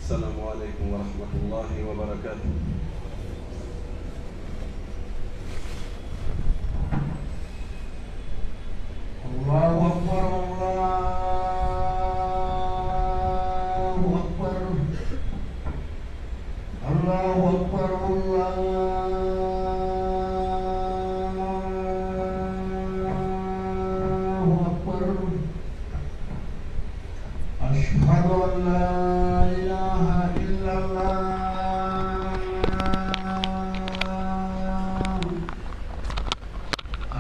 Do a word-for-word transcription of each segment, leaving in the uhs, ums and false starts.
السلام عليكم ورحمة الله وبركاته. الله أكبر، الله أكبر، الله أكبر، الله أكبر. أشهد أن لا إله إلا الله.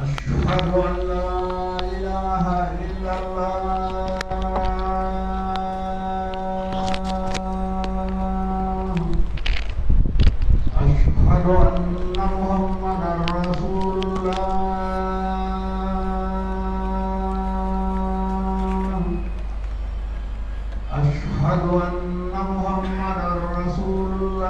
أشهد أن لا إله إلا الله. أشهد أن محمدا رسول الله. أشهد أن محمدا رسول الله.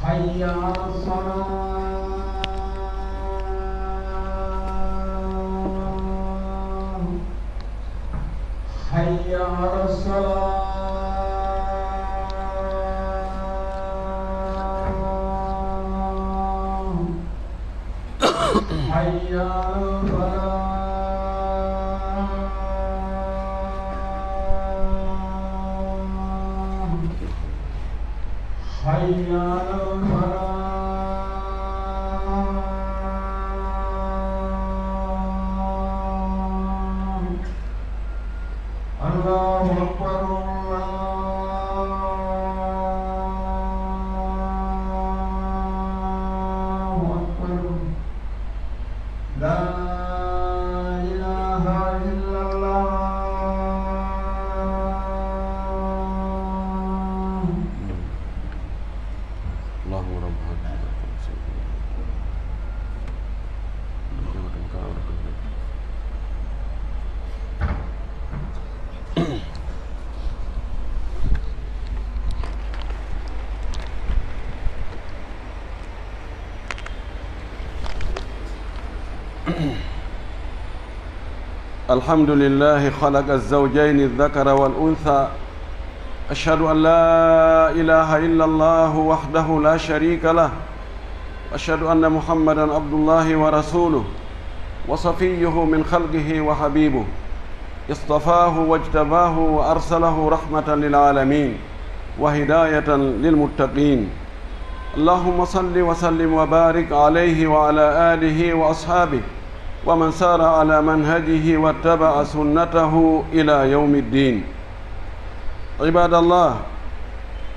حي على الصلاة. حي على الصلاة. حي على الفلاح. حي على الفلاح. الله أكبر، الله أكبر. لا إله إلا الله. اللهم رب هذه الدعوة التامة. الحمد لله خلق الزوجين الذكر والأنثى. أشهد أن لا إله إلا الله وحده لا شريك له. أشهد أن محمدا عبد الله ورسوله وصفيه من خلقه وحبيبه. اصطفاه واجتباه وأرسله رحمة للعالمين وهداية للمتقين. اللهم صل وسلم وبارك عليه وعلى آله وأصحابه ومن سار على منهجه واتبع سنته إلى يوم الدين. عباد الله،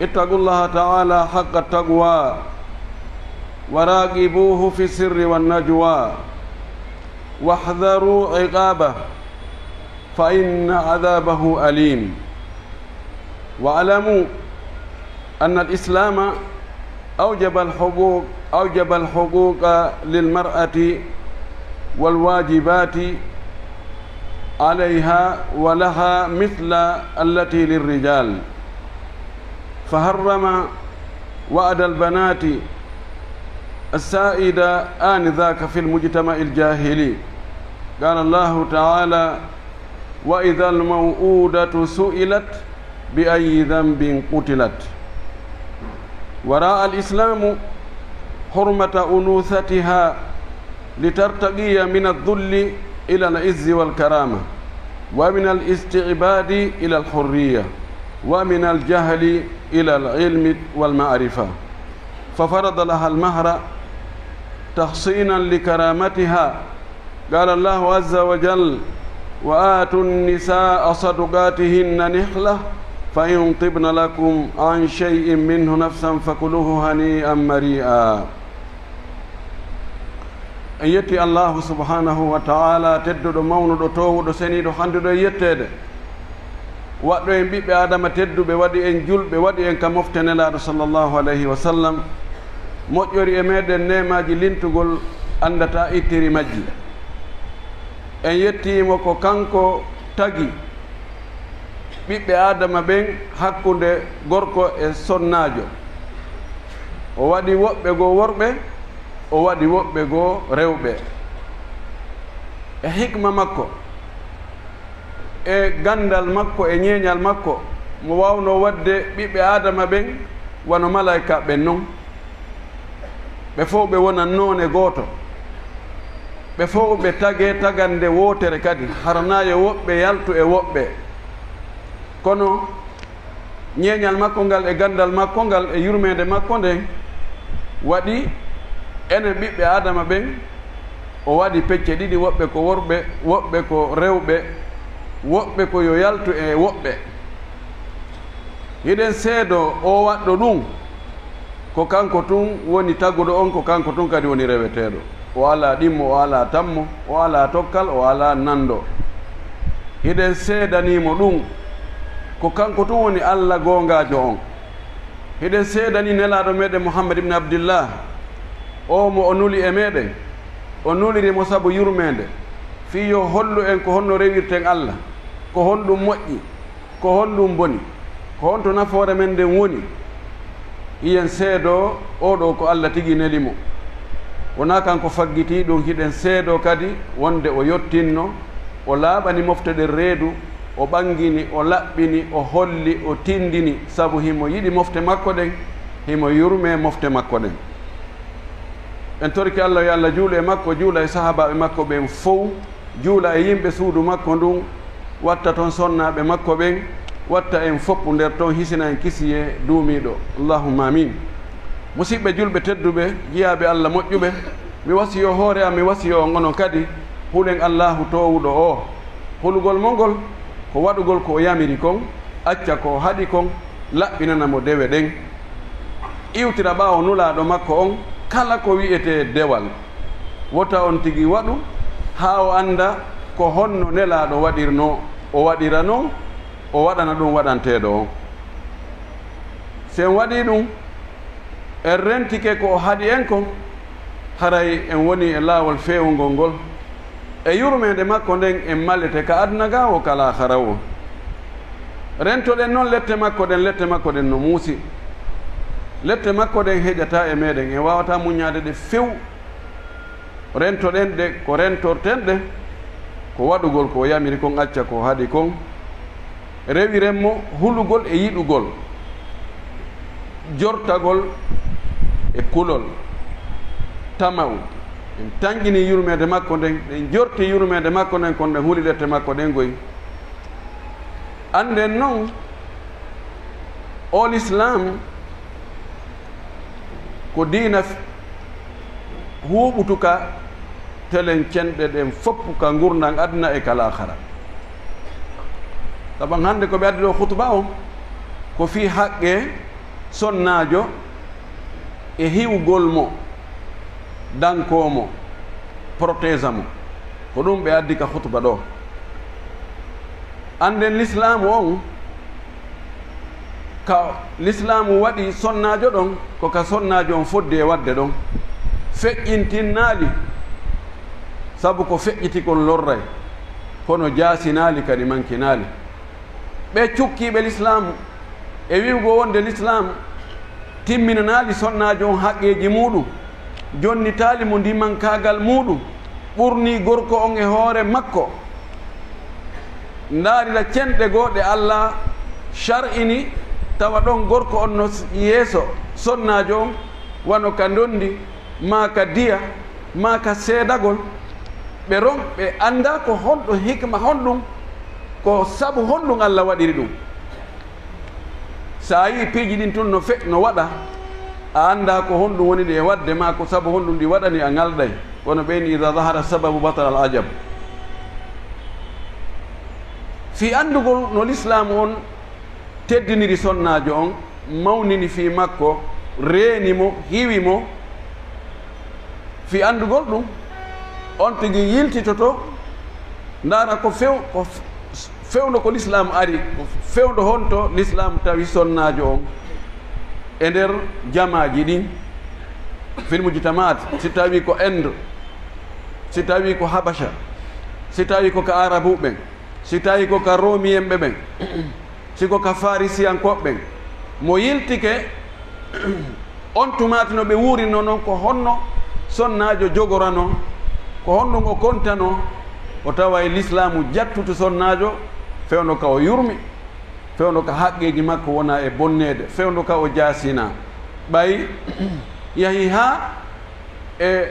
اتقوا الله تعالى حق التقوى وراقبوه في السر والنجوى واحذروا عقابه فإن عذابه أليم. واعلموا أن الإسلام أوجب الحقوق، أوجب الحقوق للمرأة والواجبات عليها ولها مثل التي للرجال، فحرم وعد البنات السائد آنذاك في المجتمع الجاهلي. قال الله تعالى: وإذا الموءودة سئلت بأي ذنب قتلت. ورأى الإسلام حرمة أنوثتها لترتقي من الذل إلى العز والكرامة، ومن الاستعباد إلى الحرية، ومن الجهل إلى العلم والمعرفة، ففرض لها المهر تحصينا لكرامتها. قال الله عز وجل: وآتوا النساء صدقاتهن نحلة فإن طبن لكم عن شيء منه نفسا فكلوه هنيئا مريئا. En yetti Allahu subhanahu wa ta'ala, tedduɗo, mawnuɗo, toowuɗo, seniiɗo, handuɗo e yetteede. Waɗɗo en ɓiɓɓe Aadama tedduɓe, waɗi en julɓe, waɗi en ka mofte Nelaaɗo sallallahu alayhi wa sallam. Moƴƴori e meɗen neemaaji lintugol anndata ittiri majji. En yettii mo ko kanko tagi ɓiɓɓe Aadama ɓen hakkunde gorko e sonnaajo. O waɗi woɓɓe goo worɓe, o waɗi woɓɓe goo rewɓe. E hikma makko, e ganndal makko, e ñeeñal makko, mo waawnoo waɗde ɓiɓɓe Aadama ɓen wano malaa'ika ɓen non. Ɓe fow ɓe wona noone gooto. Ɓe fow ɓe tagee tagande wootere kadi, hara naa yo woɓɓe yaltu e woɓɓe. Kono ñeeñal makko ngal e ganndal makko ngal e yurmeende makko nden waɗi enen ɓiɓɓe Aadama ɓen, o waɗi pecce ɗiɗi, woɓɓe ko worɓe, woɓɓe ko rewɓe, woɓɓe ko yo yaltu e woɓɓe. Hiɗen seedoo o waɗɗo ɗum, ko kanko tun woni taguɗo on, ko kanko tun kadi woni reweteeɗo. O alaa ɗimmo, o alaa tammo, o alaa tokkal, o alaa nanndo. Hiɗen seedanii mo ɗum, ko kanko tun woni Alla goongaajo on. Hiɗen seedanii Nelaaɗo meɗen Muhammad ibn Abdillah, o mo o nuli e meɗen, o nuliri mo sabu yurmeende, fii yo hollu en ko honno rewirten Alla, ko honɗum moƴƴi, ko honɗum boni, ko honto nafoore men nden woni. Hiɗen seedoo oo ɗoo ko Alla tigi neli mo. Wonaa kanko faggitii ɗum, hiɗen seedoo kadi wonde o yottinno, o laaɓani mofte ɗen reedu, o ɓangini, o laɓɓini, o holli, o tindini, sabu himo yiɗi mofte makko ɗen, himo yurmee mofte makko ɗen. En torike Alla yo Alla juulu e makko, juula e sahaabaaɓe makko ɓen fow, juula e yimɓe suudu makko ndun, watta ton sonnaaɓe makko ɓen, watta en foppu nder ton, hisina en kisiyee duumiiɗo. Allahumma amin. Musiɓɓe julɓe tedduɓe, jiyaaɓe Alla moƴƴuɓe, mi wasiyoo hoore am, mi wasiyoo on onon kadi, hulen Allaahu toowuɗo oo. Hulugol mo ngol, ko waɗugol ko o yamiri kon, acca ko o haɗi kon, laɓɓinana mo dewe ɗen. Iwtira ɓaawo Nulaaɗo makko on kala ko wi'etee dewal. Wota on tigi waɗu haa o annda ko honno Nelaaɗo waɗirnoo, o waɗira non, o waɗana ɗum waɗanteeɗo on. Si en waɗii ɗum, en rentike ko o haɗi en kon, haray en wonii e laawol feewungol ngol. E yurmeende makko nden en malete ka aduna gaa woo ka laakhara woo. Rentoɗen non lette makko ɗen, lette makko ɗen no muusi. Lette makko ɗen heƴataa e meɗen, en waawataa muññaade ɗe few. Rentoɗen ɗe ko rentorten ɗe, ko waɗugol ko o yamiri kon, acca ko o haɗi kon. Rewiren mo hulugol e yiɗugol, jortagol e kulol, tama'u. En tanƴini yurmeende makko nden, en jorti yurmeende makko nden, kono ɗen huli lette makko ɗen goy. Annden non, o Lislaam ko diina f-, huuɓutuka telen cenɗe ɗen fof ka ngurndan aduna e ka laakhara. Saban hannde ko ɓe addi ɗo khutba on, ko fii haqqe sonnaajo e hiwgol mo, dankoo mo, protégea mo. Ko ɗum ɓe addi ka khutba ɗo. Annden Lislaamu on, ka Lislaamu waɗi sonnaajo ɗon, ko ka sonnaajo on foddi e waɗde ɗon. Feƴƴintinnaali, sabu ko feƴƴiti kon lorray, kono jaasinaali kadi mankinaali. Ɓe cukkiiɓe Lislaamu e wi'ugo wonde Lislaamu timminanaali sonnaajo on haqqeeji muuɗum, jonnitaali mo ndimankaagal muuɗum, ɓurnii gorko on e hoore makko, ndaarira cenɗe goo ɗe Alla shar'ini, tawa ɗon gorko on no s-, yeeso sonnaajo on, wano ka ndondi, maa ka diya, maa ka seedagol, ɓe ron, ɓe anndaa ko honɗum hikma honɗum, ko sabu honɗum Alla waɗiri ɗum. So a yii piiji ɗin tun no fe-, no waɗa, a anndaa ko honɗum woni ɗi e waɗde, maa ko sabu honɗum ɗi waɗani, a ŋalɗay. Kono ɓeyni, "Iza zahara sababu batala al ajab." Fii anndugol no Lislaamu on teddiniri sonnaajo on, mawnini fii makko, reeni mo, hiwi mo, fii anndugol ɗum, On tigi yiltitoto, ndaara ko few-, ko f-, fewndo ko lislaam ari, ko fewndo honto lislaam tawi sonnaajo on e nder jamaaji ɗin, fil mujtamaat, si tawi ko Inde, si tawi ko Habasha, si tawi ko ka Arabu ɓen, si tawi ko ka Romiyen ɓe ɓen, si ko ka Farisiyankooɓe ɓen, mo yiltike on tumaati no ɓe wuurinoo non, ko honno sonnaajo jogoranoo, ko honno ngo kontanoo, o tawa e lislaamu jattutu sonnaajo, fewndo ka o yurmi, fewndo ka haqqeeji makko wona e bonneede, fewndo ka o jaasinaa. Ɓay yahi haa e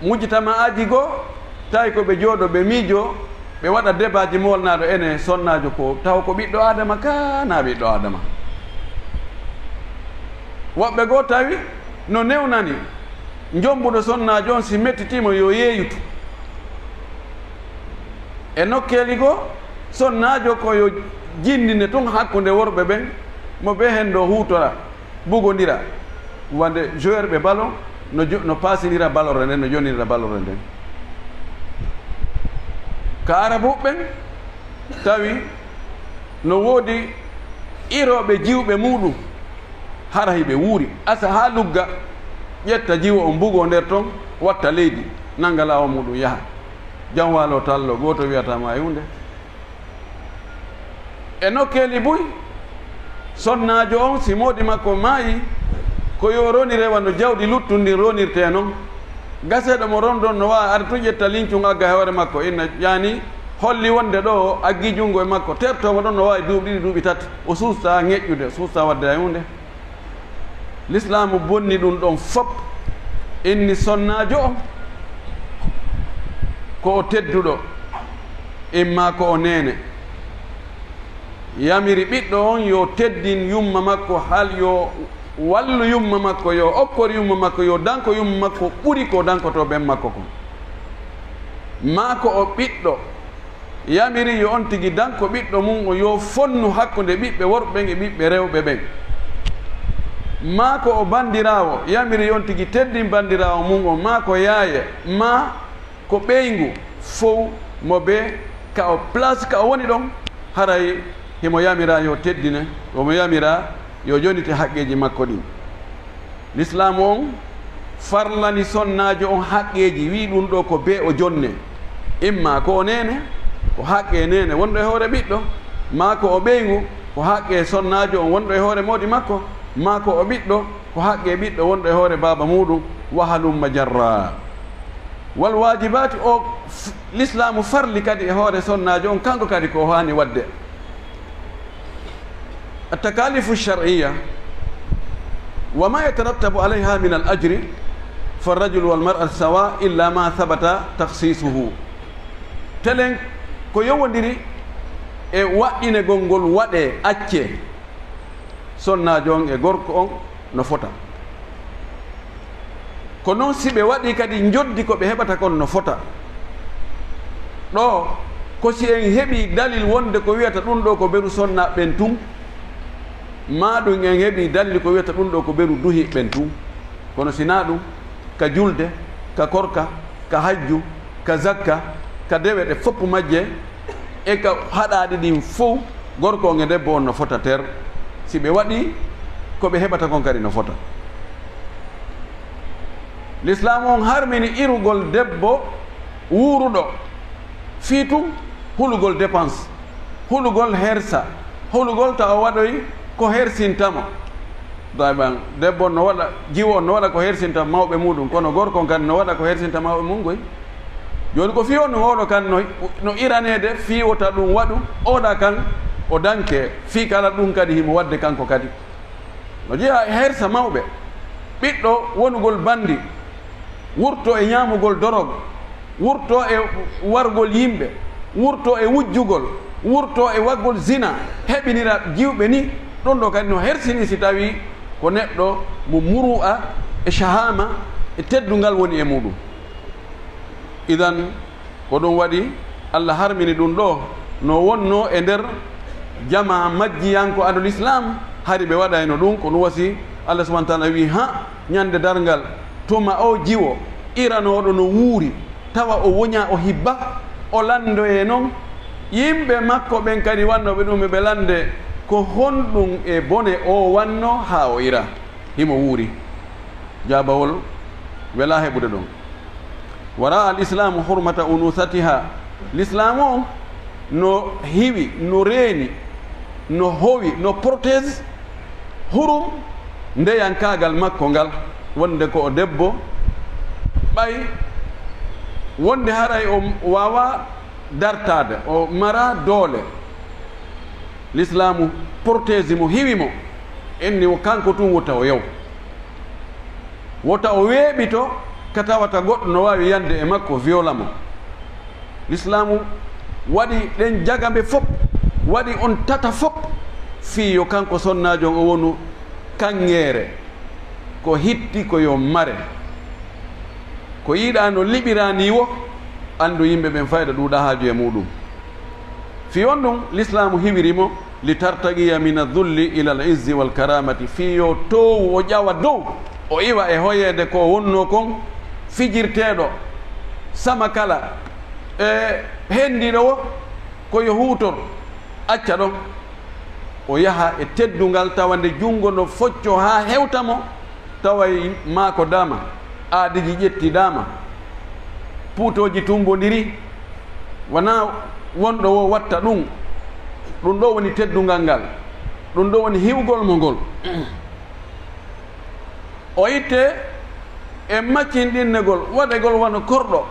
mujtama'aaji goo, tawi ko ɓe jooɗo, ɓe miijo, ɓe waɗa debaaji moolnaaɗo ene sonnaajo ko taw ko ɓiɗɗo Aadama ka na ɓiɗɗo Aadama. Woɓɓe goo tawi no newnani, jombuɗo sonnaajo on si mettitiimo yo yeeyutu. E nokkeeli goo, sonnaajo ko yo jinndine tun hakkunde worɓe ɓen, mo bee heen ɗoo huutora, bugondira, wande joueur ɓe ballon no jo-, no paasindira ballorre nden, no jonnindira ballorre nden. Ka Arabu ɓen tawi no woodi irooɓe jiwɓe muuɗum, hara hiɓe wuuri, asa haa lugga, ƴetta jiwo on, bugoo nder ton, watta leydi, nanga laawol muuɗum yaha. Jam waalo tallo, gooto wi'ataa ma e huunde. E nokkeeli buy, sonnaajo on, si moodi makko maayi, ko yo ronire wano jawdi luttun ndin ronirtee non. Gaseeɗo mo rondon no waawi arde tun ƴetta lincun agga e hoore makko, inna, yaani holli wonde ɗoo o aggii junngo e makko, tertoo mo ɗon no waawi duuɓi ɗiɗi, duuɓi tati, o suustaa ŋeƴƴude, o suustaa waɗde hay huunde. Lislaamu bonni ɗun ɗon fop, inni sonnaajo on ko o tedduɗo, imma ko o neene. Yamiri ɓiɗɗo on yo teddin yumma makko, hal yo wallu yumma makko, yo okkor yumma makko, yo danko yumma makko ɓuri ko dankotoo ben makko kon. Maa ko o ɓiɗɗo, yamiri yo on tigi danko ɓiɗɗo mun on, yo fonnu hakkunde ɓiɓɓe worɓe ɓen e ɓiɓɓe rewɓe ɓen. Maa ko o bandiraawo, yamiri yo on tigi teddin bandiraawo mun on, maa ko yaaye, maa ko ɓeyngu, fow mo bee ka o place ka o woni ɗon, haray himo yamiraa yo teddine, omo yamiraa yo jonite haqqeeji makko ɗin. Lislaamu on farlani sonnaajo on haqqeeji, wi'i ɗun ɗoo ko bee o jonne. Imma ko o neene, ko haqqee neene wonɗo e hoore ɓiɗɗo, maa ko o ɓeyngu, ko haqqee sonnaajo on wonɗo e hoore moodi makko, maa ko o ɓiɗɗo, ko haqqee ɓiɗɗo wonɗo e hoore baaba muuɗum, wa halumma jarra. Wal waajibaati, o f-, lislaamu farli kadi e hoore sonnaajo on, kanko kadi ko o haani waɗde. At-takalifu shar'iyya wa ma yatarattabu alayha min al-ajri, fa ar-rajulu wal mar'atu sawa illa ma thabata takhsisuhu. Telen ko yowondiri e waɗɗinegol ngol waɗee, accee, sonnaajo on e gorko on no fota. Ko non si ɓe waɗii kadi njoddi ko ɓe heɓata kon no fota. Ɗoo ko si en heɓii dalil wonde ko wi'ata ɗun ɗoo ko beru sonnaaɓe ɓen tun, maa ɗun en heɓii dalil ko wi'ata ɗun ɗoo ko beru duhiiɓe ɓen tun. Kono si naa ɗun, ka julde, ka korka, ka hajju, ka zakka, ka dewe ɗe fof majje, e ka haɗaaɗi ɗin fof, gorko on e debbo on no fota ter. Si ɓe waɗii, ko ɓe heɓata kon kadi no fota. Lislaamu on harmini irugol debbo wuuruɗo fii tun hulugol dépense, hulugol hersa, hulugol tawa waɗoy ko hersinta mo. Dayban, debbo on no waɗa, jiwo on no waɗa ko hersinta mawɓe muuɗum, kono gorko on kadi no waɗa ko hersinta mawɓe mum koy. Jooni ko fii on no oɗo kan no, no iraneede fii wota ɗum waɗu, oɗa kan o danke, fii kala ɗum kadi himo waɗde kanko kadi. No jeyaa e hersa mawɓe, ɓiɗɗo wonugol bandi, wurto e ñaamugol dorog, wurto e wargol yimɓe, wurto e wujjugol, wurto e waggol zina, heɓinira jiwɓe ni, ɗum ɗo kadi no hersini si tawii ko neɗɗo mo muru'a e shahama e teddungal woni e muɗum. Idan, ko ɗum waɗi Allah harmini ɗum ɗo, no wonno e nder jamaa majjiyanko ado l'islam, hari ɓe waɗayno ɗum, ko ɗum wasi Allah subhanahu wa ta'ala wi, ha ñande darngal, tuma o jiwo iranooɗo no wuuri, tawa o woña o hibba, o lanndo e noon. Yimɓe makko ɓen kadi wannooɓe ɗum ɓe lande, ko honɗum e bone o wanno haa o ira? Himo wuuri. Jaabawol wela heɓude ɗon. Wara al islamu hurmata unusatiha. L'islamu on no hiwi, no reeni, no howi, no protège hurum ndeyankaagal makko ngal, wonde ko o debbo, ɓay wonde haray o waawa dartaade, o mara doole. L'islamu protège mo, hiwi mo, inni o kanko tun wota o yaw. Wota o weeɓito ka tawata goɗɗo no waawi yande e makko, viola mo. L'islamu waɗi ɗen jagambe fop, waɗi on tata fop, fii yo kanko sonnaajo on o wonu kaŋŋeere, ko hitti ko yo mare. Ko yiɗaa no liɓiraa nii wo, anndu yimɓe ɓen fayda ɗuuɗaa haaju e muuɗum. Fii on ɗum, l'islamu hiwiri mo, li tartaqiya min adh-dhulli ila al-izzi wal karamati, fii yo toowu o ƴawa dow, o iwa e hoyeede ko o wonnoo kon, fijirteeɗo, sama kala, e henndiiɗo wo, ko yo huutor, acca ɗon, o yaha e teddungal, tawa nde junngo no foccoo haa hewta mo, taway maako daama, aadiiji ƴetti daama, puutooji tumbondiri, wanaa wonɗo wo watta ɗum. Ɗum ɗo woni teddungal ngal, ɗum ɗo woni hiwgol mo ngol. O itte e maccinɗinnegol, waɗegol wano korɗo.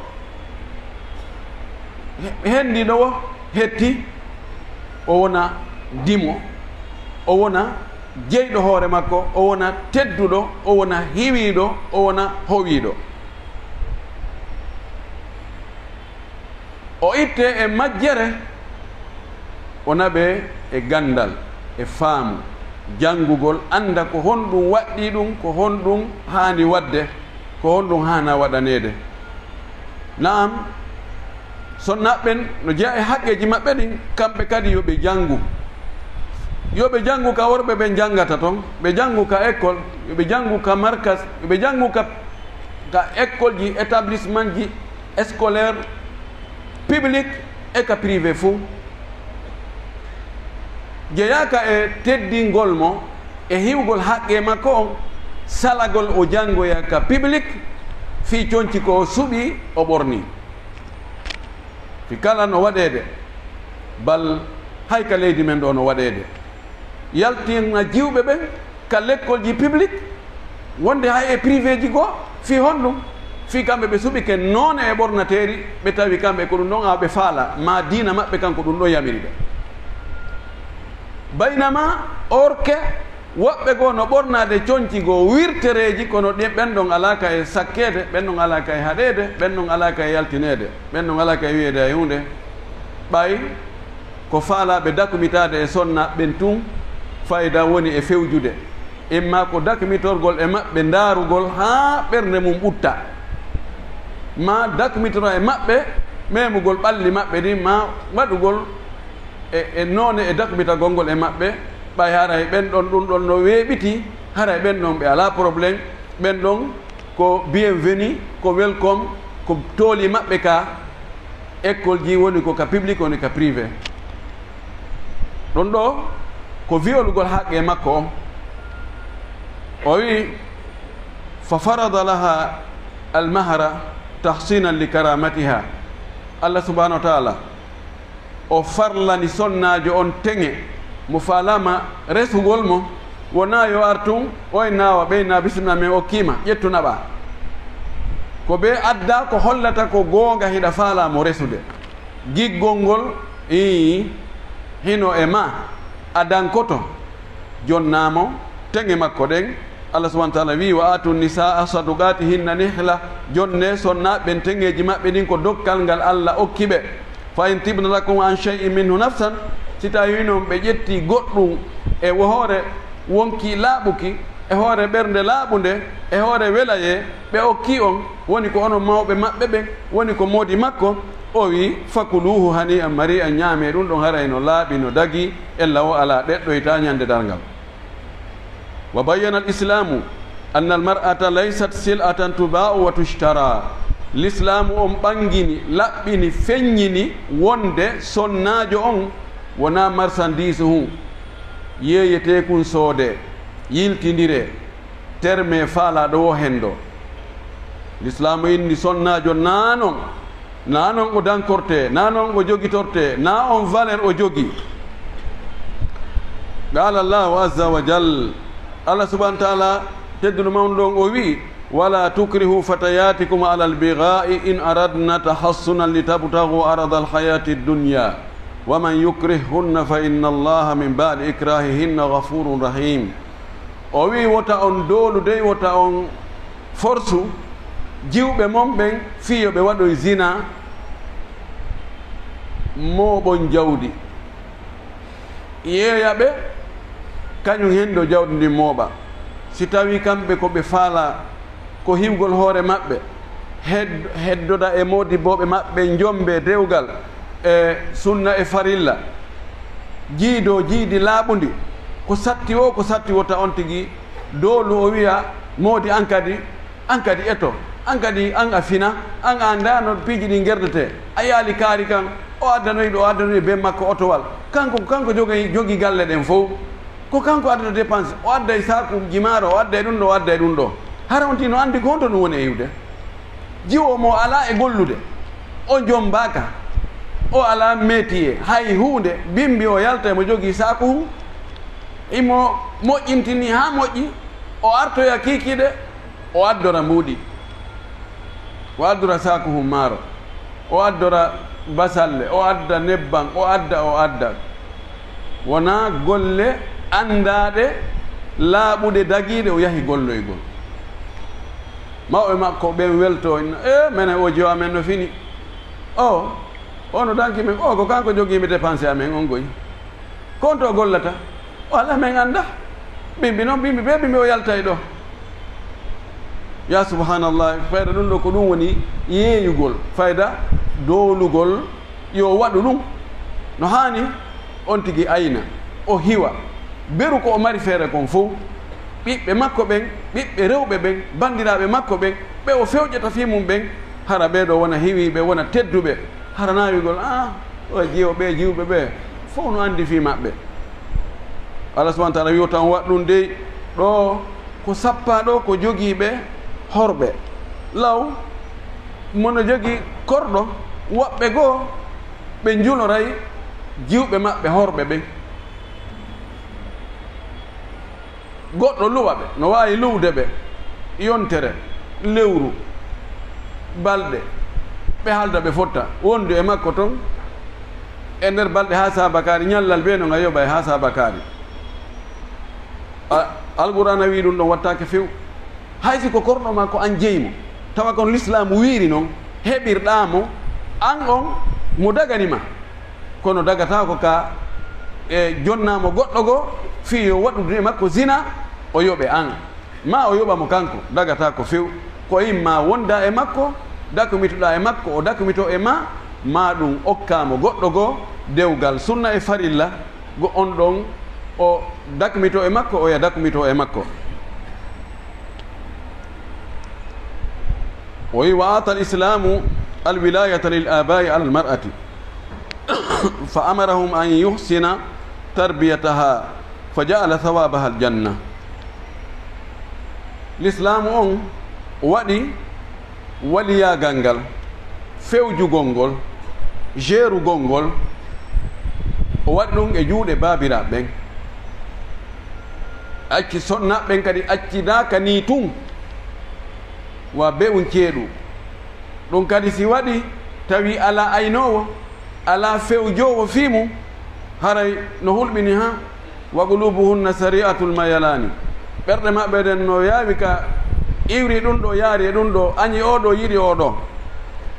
He-, henndiiɗo wo hetti, o wona dimo, o wona jeyɗo hoore makko, o wona tedduɗo, o wona hiwiiɗo, o wona howiiɗo. O itte e majjere, o naɓe e ganndal, e faamu, janngugol, annda ko honɗum waɗɗii ɗum, ko honɗum haani waɗde, ko honɗum haana waɗaneede. Naam, sonnaaɓe ɓen no jeyaa e haqqeeji maɓɓe ɗin, kamɓe kadi yo ɓe janngu. Yo ɓe janngu ka worɓe ɓen janngata ton, ɓe janngu ka école, yo ɓe janngu ka markas, yo ɓe janngu ka, ka école ji, établissement ji scolaire, public e ka privé fuu. Jeyaaka e teddingol mo e hiwgol haqqee makko on, salagol o janngoya ka public, fii conci ko o suɓii, o ɓornii. Fii kala no waɗeede, bal hay ka leydi men ɗo no waɗeede. Yaltina jiwɓe ɓen ka lekkolji public, wonde hay e privé ji goo, fii honɗum? Fii kamɓe ɓe suɓike noone e ɓornateeri, ɓe tawi kamɓe ko ɗum ɗon ɓe faalaa, maa diina maɓɓe kan ko ɗum ɗon yamiri ɓe. Baynama orke woɓɓe goo no ɓornaade conci goo wirtereeji, kono ɗin, ɓen ɗon alaa ka e sakkeede, ɓen ɗon alaa ka e haɗeede, ɓen ɗon alaa ka e yaltineede, ɓen ɗon alaa ka e wiyeede hay huunde. Ɓay ko faalaaɓe dakmitaade e sonnaaɓe ɓen tun, fayda woni e fewjude. Imma ko dakmitorgol e maɓɓe, ndaarugol haa ɓernde mum ɓutta, maa dakmitoro e maɓɓe, memugol ɓalli maɓɓe ɗin, maa waɗugol e, e noone e dakmitagol ngol e maɓɓe, ɓay haray ɓen ɗon, ɗum ɗon no weeɓiti, haray ɓen ɗon ɓe alaa problème, ɓen ɗon ko bienvenu, ko welcome, ko tooli maɓɓe ka. École ji woni ko ka public, woni ka privé. Ɗon ɗo ko violugol haqqe makko on. O wi, "Fa farada laha almahra tahsinan li karamatiha." Allah subhanahu wa ta'ala o farlani sonnaajo on teŋe mo faalaama resugol mo, wonaa yo ar tun, oy naawa, ɓey naa bisimilla, men okkiima, ƴettu naɓaa. Ko ɓe adda ko hollata ko goonga hiɗa faalaa mo resude. Giggol ngol, ii, hino e ma, a dankoto. Jonnaamo teŋe makko ɗen. Allah subhanahu wa ta'ala wi, "Wa atu nisaa saduqatihinna nihla." Jonne sonnaaɓe ɓen teŋeeji maɓɓe ɗin ko dokkal ngal Allah okki ɓe. "Fa in tibna lakum an shay'in minhu nafsan." Si tawi non ɓe ƴetti goɗɗum e wo hoore wonki laaɓuki, e hoore ɓernde laaɓunde, e hoore welayee, ɓe okki on, woni ko onon mawɓe maɓɓe ɓen, woni ko moodi makko, o wi, "Fakuluhu hani'an mari'an", ñaamee ɗum ɗon haray no laaɓi, no dagi, ella o alaa ɗeɗɗoyta ñande darngal. Wa bayyana al-Islamu anna al-mar'ata laysat sil'atan tuba'u wa tushtara. Lislaamu on ɓangini, laɓɓini, feññini wonde sonnaajo on wonaa marsandiis hun yeeyeteekun soodee, yiltindiree, termee faalaaɗo woo henndo. Lislaamu inni sonnaajo naa non, naa non o dankortee, naa non o jogitortee, naa on valeur o jogii. Qaala Allaahu azza wa jal, Allah subhaanahu wa taala tedduɗo mawɗo on o wi'i, "Wala tukrihu fatayatikum ala albiga'i in aradna tahassunan litabtagu arada alhayati dunya, wa man yukrihhunna fa inna Allaha min ba'di ikrahihinna ghafurun rahim." O wi'i, wota on doolu dey, wota on forsu jiwɓe mon ɓen fii yo ɓe waɗoy zina, mooɓon jawdi. Yeeya ɓe, kañum hen ɗo jawdi ndin mooɓa. Si tawii kamɓe ko ɓe faalaa ko hiwgol hoore maɓɓe, hed-, heddoda e moodibbooɓe maɓɓe, njombe dewgal e sunna e farilla, jiidoo jiidi laaɓundi, ko satti woo, ko satti wota on tigi doolu o wi'a, moodi an kadi, an kadi eto, an kadi an a fina, an a anndaa no piiji ɗin gerdetee. A yaali kaari kan, o addanoyi ɗo, o addanoyi ben makko otowal. Kanko, kanko jogii, jogii galle ɗen fow. Ko kanko addata dépense, o adday saakuuji maaro, o adday ɗum ɗo, o adday ɗum ɗo. Hara on tigi no anndi ko honto ɗum woni e iwde? Jiwo mo alaa e gollude, o jombaaka, o alaa métier, hay huunde, bimbi o yalta mo jogii saaku hun, imo moƴƴintini haa moƴƴi, o artoya kiikiiɗe, o addora mbuuɗi, o addora saaku hun maaro, o addora basalle, o adda nebban, o adda, o adda. Wonaa golle anndaaɗe, laaɓuɗe, dagiiɗe, o yahi golloygol. Mawɓe makko ɓen weltoo, inna, "Ee, menen o jiwo amen no fini. O, o no danki men. O, ko kanko jogii mi dépense amen on goy. Ko honto o gollata? O alaa men annda. Bimbi non, bimbi bee bimbi o yaltay ɗo." Ya subhanallah, fayda ɗum ɗo ko ɗum woni yeeyugol, fayda doolugol yo waɗu ɗum no haani, on tigi ayna, o hiwa, beru ko o mari feere kon fow, ɓiɓɓe makko ɓen, ɓiɓɓe rewɓe ɓen, banndiraaɓe makko ɓen, ɓe o fewƴata fii mum ɓen, hara ɓee ɗo wona hiwiiɓe, wona tedduɓe, hara naawigol, "Ah, o jiwo ɓe, jiwɓe ɓe, fow no anndi fii maɓɓe." Allah subhanahu wa taala wi'o tan waɗ ɗum dey, ɗo ko sappaa ɗo ko jogiiɓe horɓe. Law, mo no jogii korɗo, woɓɓe goo ɓe njuloray jiwɓe maɓɓe horɓe ɓen. Goɗɗo luwa ɓe, no waawi luwde ɓe yontere, lewru, balɗe, ɓe haalda ɓe fotta, wondu e makko ton e nder balɗe haa saabakaari, ñallal bee no nga yoɓa e haa saabakaari. A-, Alqur'aana wi'i ɗum ɗon wattaake few. Hay si ko korɗo maa ko an jeyi mo, tawa kon Lislaamu wiiri non, heɓirɗaa mo, an on mo dagani ma. Kono dagataako ka e jonnaa mo goɗɗo goo, fii yo waɗude e makko zina, o yoɓe an. Maa o yoɓa mo kanko, dagataako few. Ko imma wonda e makko, dakumitoɗaa e makko, o dakumitoo e maa, maa ɗum okkaa mo goɗɗo goo, dewgal sunna e farilla, go on ɗon o dakmitoo e makko, oya dakmitoo e makko. O wi, "Wa ata al-Islamu al-wilayata lil abai ala al-mar'ati, fa amarahum an yuhsina tarbiyataha, fa ja'ala thawabaha al-janna." Lislaamu on waɗi waliyaagal ngal, fewjugol ngol, jeerugol ngol, o waɗi ɗum e juuɗe baabiraaɓe ɓen. Acci sonnaaɓe ɓen kadi accidaaka nii tun, wa be'un ceeɗu. Ɗum kadi si waɗi tawi alaa aynoowo, alaa fewjoowo fii mum, haray no hulɓini haa, "Wa qulubuhunna sari'atul mayalani." Ɓerɗe maɓɓe ɗen no yaawi ka iwri ɗum ɗo, yaari e ɗum ɗo, añi oo ɗo, yiɗi oo ɗo.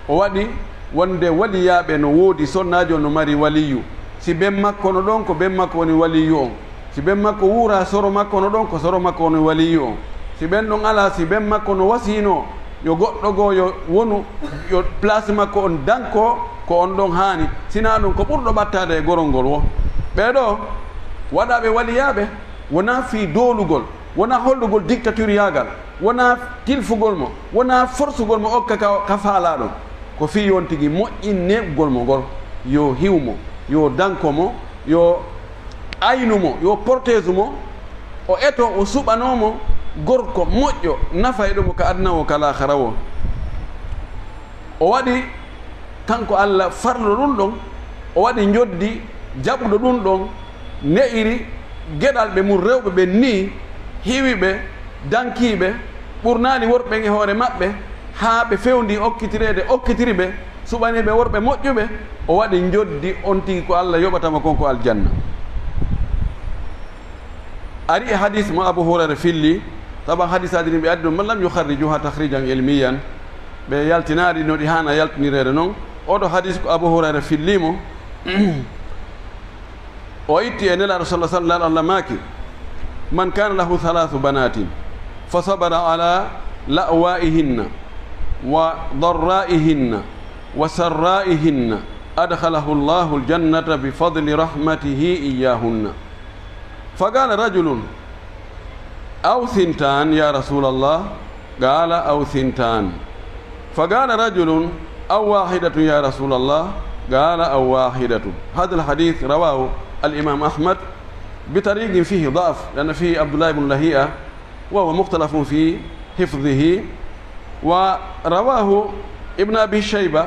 O waɗi wonde waliyaaɓe no woodi, sonnaajo no mari waliyu. Si ben makko no ɗon, ko ben makko woni waliyu on. Si ben makko wuura soro makko no ɗon, ko soro makko woni waliyu on. Si ben ɗon alaa, si ben makko no wasiino yo goɗɗo goo yo wonu, yo place makko on danko, ko on ɗon haani. Sinaa ɗum, ko ɓurɗo ɓattaade e gorol ngol wo. Ɓee ɗoo waɗaaɓe waliyaaɓe wonaa fii doolugol, wonaa hollugol dictatureyaagal. Wonaa tilfugol mo, wonaa forsugol mo okka ka, ka faalaa ɗon. Ko fii yo on tigi moƴƴin neeɓugol mo ngol, yo hiw mo, yo danko mo, yo aynu mo, yo porteesu mo, o eto, o suɓanoo mo gorko moƴƴo, nafayɗo mo ka aduna o, ka laakhara o. O waɗi kanko Alla farlo ɗum ɗon, o waɗi njoddi jaɓuɗo ɗum ɗon, ne'iri geɗalɓe mum rewɓe ɓen nii, hiwi ɓe, dankii ɓe, ɓurnaali worɓe ɓen e hoore maɓɓe, haa ɓe fewndii okkitireede, okkitiri ɓe, suɓanii ɓe worɓe moƴƴuɓe, o waɗi njoddi on tigi ko Alla yoɓata mo kon ko aljanna. Ari e hadis mo Abu Hurayra filli, tawa hadisaaji ɗin ɓe addi ɗum, man lam yukharrijuha takhrijan ilmiyan, ɓe yaltinaali no ɗi haana yaltinireede non. Oɗo hadis ko Abu Hurayra filli mo, o itti e Nelaaɗo sallallahu alaihi wasallam, Allah maaki, man kana lahu thalathu banatin, fa sabara ala la'waihinna, wa darraihinna, wa sarraihinna, adkhalahu Allahu al-jannata bi fadli rahmatihi iyyahunna. فقال رجل: أو ثنتان يا رسول الله؟ قال: أو ثنتان. فقال رجل: أو واحدة يا رسول الله؟ قال: أو واحدة. هذا الحديث رواه الإمام أحمد بطريق فيه ضعف، لأن فيه عبد الله بن لهيئة، وهو مختلف في حفظه، ورواه ابن أبي شيبة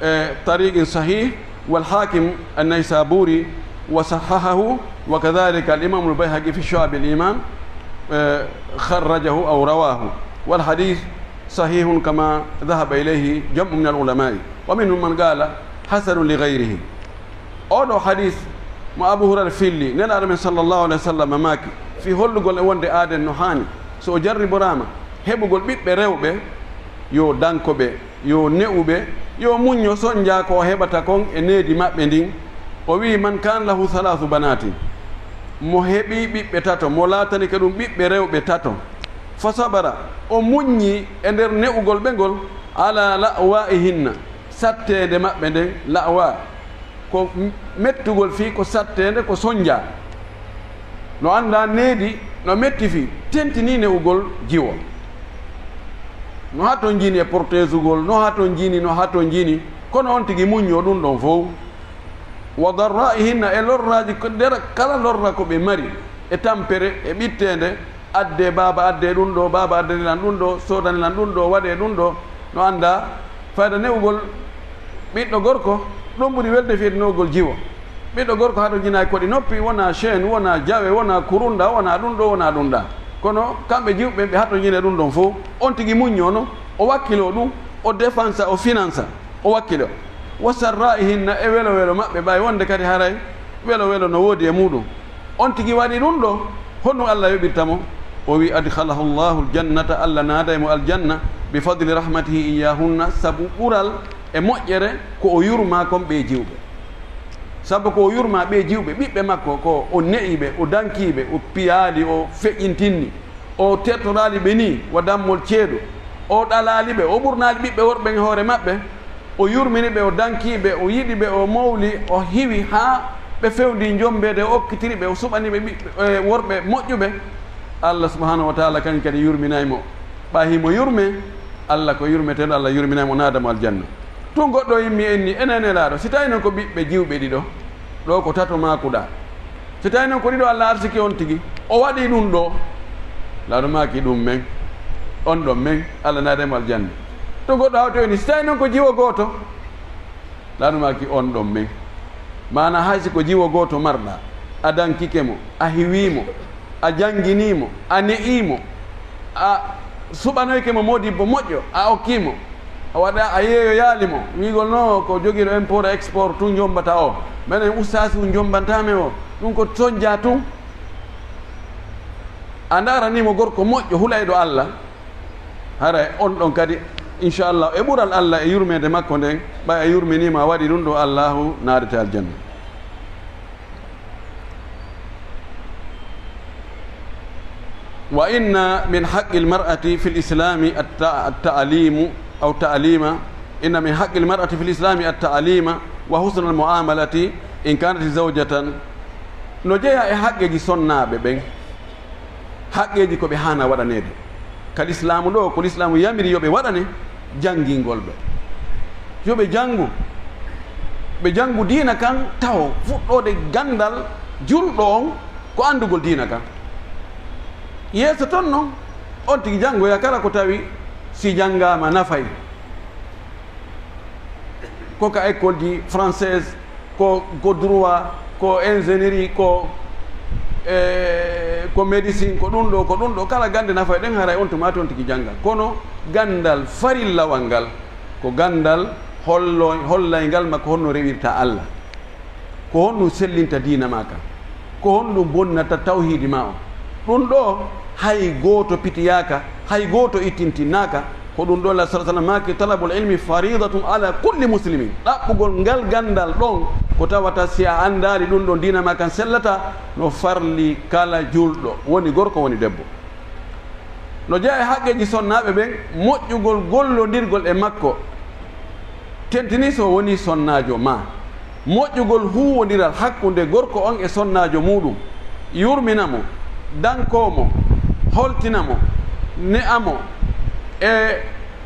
بطريق صحيح، والحاكم النيسابوري وصححه، وكذلك الإمام البيهقي في شعب الإيمان، آه، خرجه أو رواه، والحديث صحيح كما ذهب إليه جمع من العلماء، ومنهم من قال حسن لغيره. Oɗo hadis mo Abu Hurayra filli, Nelaaɗo men sallallahu alaihi wasallam maaki, fii hollugol e wonde aaden no haani, so o jarriboraama heɓugol ɓiɓɓe rewɓe, yo danko ɓe, yo ne'u ɓe, yo muñño sonjaa ko o heɓata kon e needi maɓɓe ndin. O wi'i, man kana lahu thalathu banatin, mo heɓi ɓiɓɓe tato, mo laatanike ɗum ɓiɓɓe rewɓe tato, fa sabara, o muññi e nder ne'ugol ɓe ngol, ala la'wa'ihinna, satteende maɓɓe nden, la'wa, ko m-, mettugol fii ko satteende, ko sonjaa. No anndaa needi, no metti fii, tentinii ne'ugol jiwo. No hatonjini e porteesugol, no hatonjini, no hatonjini, kono on tigi muññoo ɗum ɗon fow. Wa darra'ihinna, e lorraaji ko nder kala lorra ko ɓe mari, e tampere, e ɓitteende, addee baaba, addee ɗum ɗo, baaba addani lan ɗum ɗo, soodani lan ɗum ɗo, waɗee ɗum ɗo, no anndaa fayda ne'ugol ɓiɗɗo gorko, ɗum ɓuri welde fii ne'ugol jiwo. Ɓiɗɗo gorko hatonjinaay koɗi noppi, wonaa chaîne, wonaa jawe, wonaa kurunda, wonaa ɗum ɗo, wonaa ɗum ɗaa. Kono kamɓe jiwɓe ɓen ɓe hatonjinii ɗum ɗon fow, on tigi muññoo non, o wakkiloo ɗum, o dépensa, o finansa, o wakkiloo. Wa sarra'ihinna, e welo welo maɓɓe, ɓay wonde kadi haray welo welo no woodi e muuɗum. On tigi waɗi ɗum ɗo, honɗum Allah yoɓirta mo? O wi, adkhalahu Allahu al-jannata, Allah naaday mo aljanna, bi fadli rahmatihi iyyahunna, sabu ɓural e moƴƴere ko o yurmaa kon ɓee jiwɓe. Sabu ko o yurmaa ɓee jiwɓe, ɓiɓɓe makko, ko o ne'i ɓe, o dankii ɓe, o piyaali, o feƴƴintinni, o tertoraali ɓe nii wa dammol ceeɗu, o ɗalaali ɓe, o ɓurnaali ɓiɓɓe worɓe e hoore maɓɓe, o yurmini ɓe, o dankii ɓe, o yiɗi ɓe, o mowli, o hiwi haa ɓe fewndii njombeede, o okkitiri ɓe, o suɓani ɓe ɓiɓɓe, e, worɓe moƴƴuɓe. Allah subhanahu wa taala kañum kadi yurminaay mo. Ɓay himo yurmee, Allah ko yurmeteeɗo, Allah yurminaay mo, naada mo aljanna. Tun goɗɗo yimmi en ni, enen Nelaaɗo, si tawi non ko ɓiɓɓe jiwɓe ɗiɗo, ɗo ko tato maakuɗaa. Si tawi non ko ɗiɗo Allah arsiki on tigi, o waɗi ɗum ɗo, Nelaaɗo maaki ɗum men, on ɗon men, Allah naaday mo aljanna. To goɗɗo hawti o ni, si tawi non ko jiwo gooto, Nelaaɗo maaki on ɗon men. Maana hay si ko jiwo gooto marɗaa, a dankike mo, a hiwii mo, a jannginii mo, a ne'ii mo, a suɓanoyke mo moodibbo moƴƴo, a okkii mo, a waɗa, a yeeyoyaali mo, wi'ugol no ko jogiiɗo import export tun jommbata o, menen ustaasu jommbanta men o, ɗum ko sonjaa tun. A ndaaranii mo gorko moƴƴo hulayɗo Allah, haray on ɗon kadi, inchallah, e ɓural Allah e yurmeende makko nden, ɓay a yurminii mo, a waɗi ɗum ɗo, Allaahu naadete aljanna. وإن من حق المرأة في الإسلام الت-، التعليم أو تعليم، إن من حق المرأة في الإسلام التعليم وحسن المعاملة إن كانت زوجة. No jeyaa e haqqeeji sonnaaɓe ɓen, Haqqeeji ko ɓe haana waɗaneede ka lislaamu ɗo, ko lislaamu yamiri yo ɓe waɗane, janngingol ɓe, yo ɓe janngu, ɓe janngu diina kan taho, fuɗɗoode ganndal julɗo on ko anndugol diina kan. Yeeso ton non, on tigi janngoya kala ko tawi si janngaama nafay. Ko ka école ji française, ko, ko droit, ko ingénierie, ko, e, ko médecine, ko ɗum ɗo, ko ɗum ɗo. Kala gannde nafay ɗen, haray on tuma toon tigi jannga. Kono ganndal farillawal ngal, ko ganndal hollo-, hollayngal ma ko honno rewirta Allah. Ko honɗum sellinta diina maa kan? Ko honɗum bonnata tawhiidi maa on? Ɗum ɗo hay gooto pitiyaaka, hay gooto ittintinnaaka. Ko ɗum ɗo Allah sallallahu alaihi wasallam maaki, "Talabul ilmi faridatun ala kulli muslimin." Ɗaɓɓugol ngal ganndal ɗon ko tawata si a anndaali ɗum ɗon diina maa kan sellataa, no farli kala julɗo, woni gorko woni debbo. No jeyaa e haqqeeji sonnaaɓe ɓen, moƴƴugol gollondirgol e makko, tentini so wonii sonnaajo maa, moƴƴugol huuwondiral hakkunde gorko on e sonnaajo muuɗum, yurmina mo, dankoo mo, holtina mo, ne'a mo, e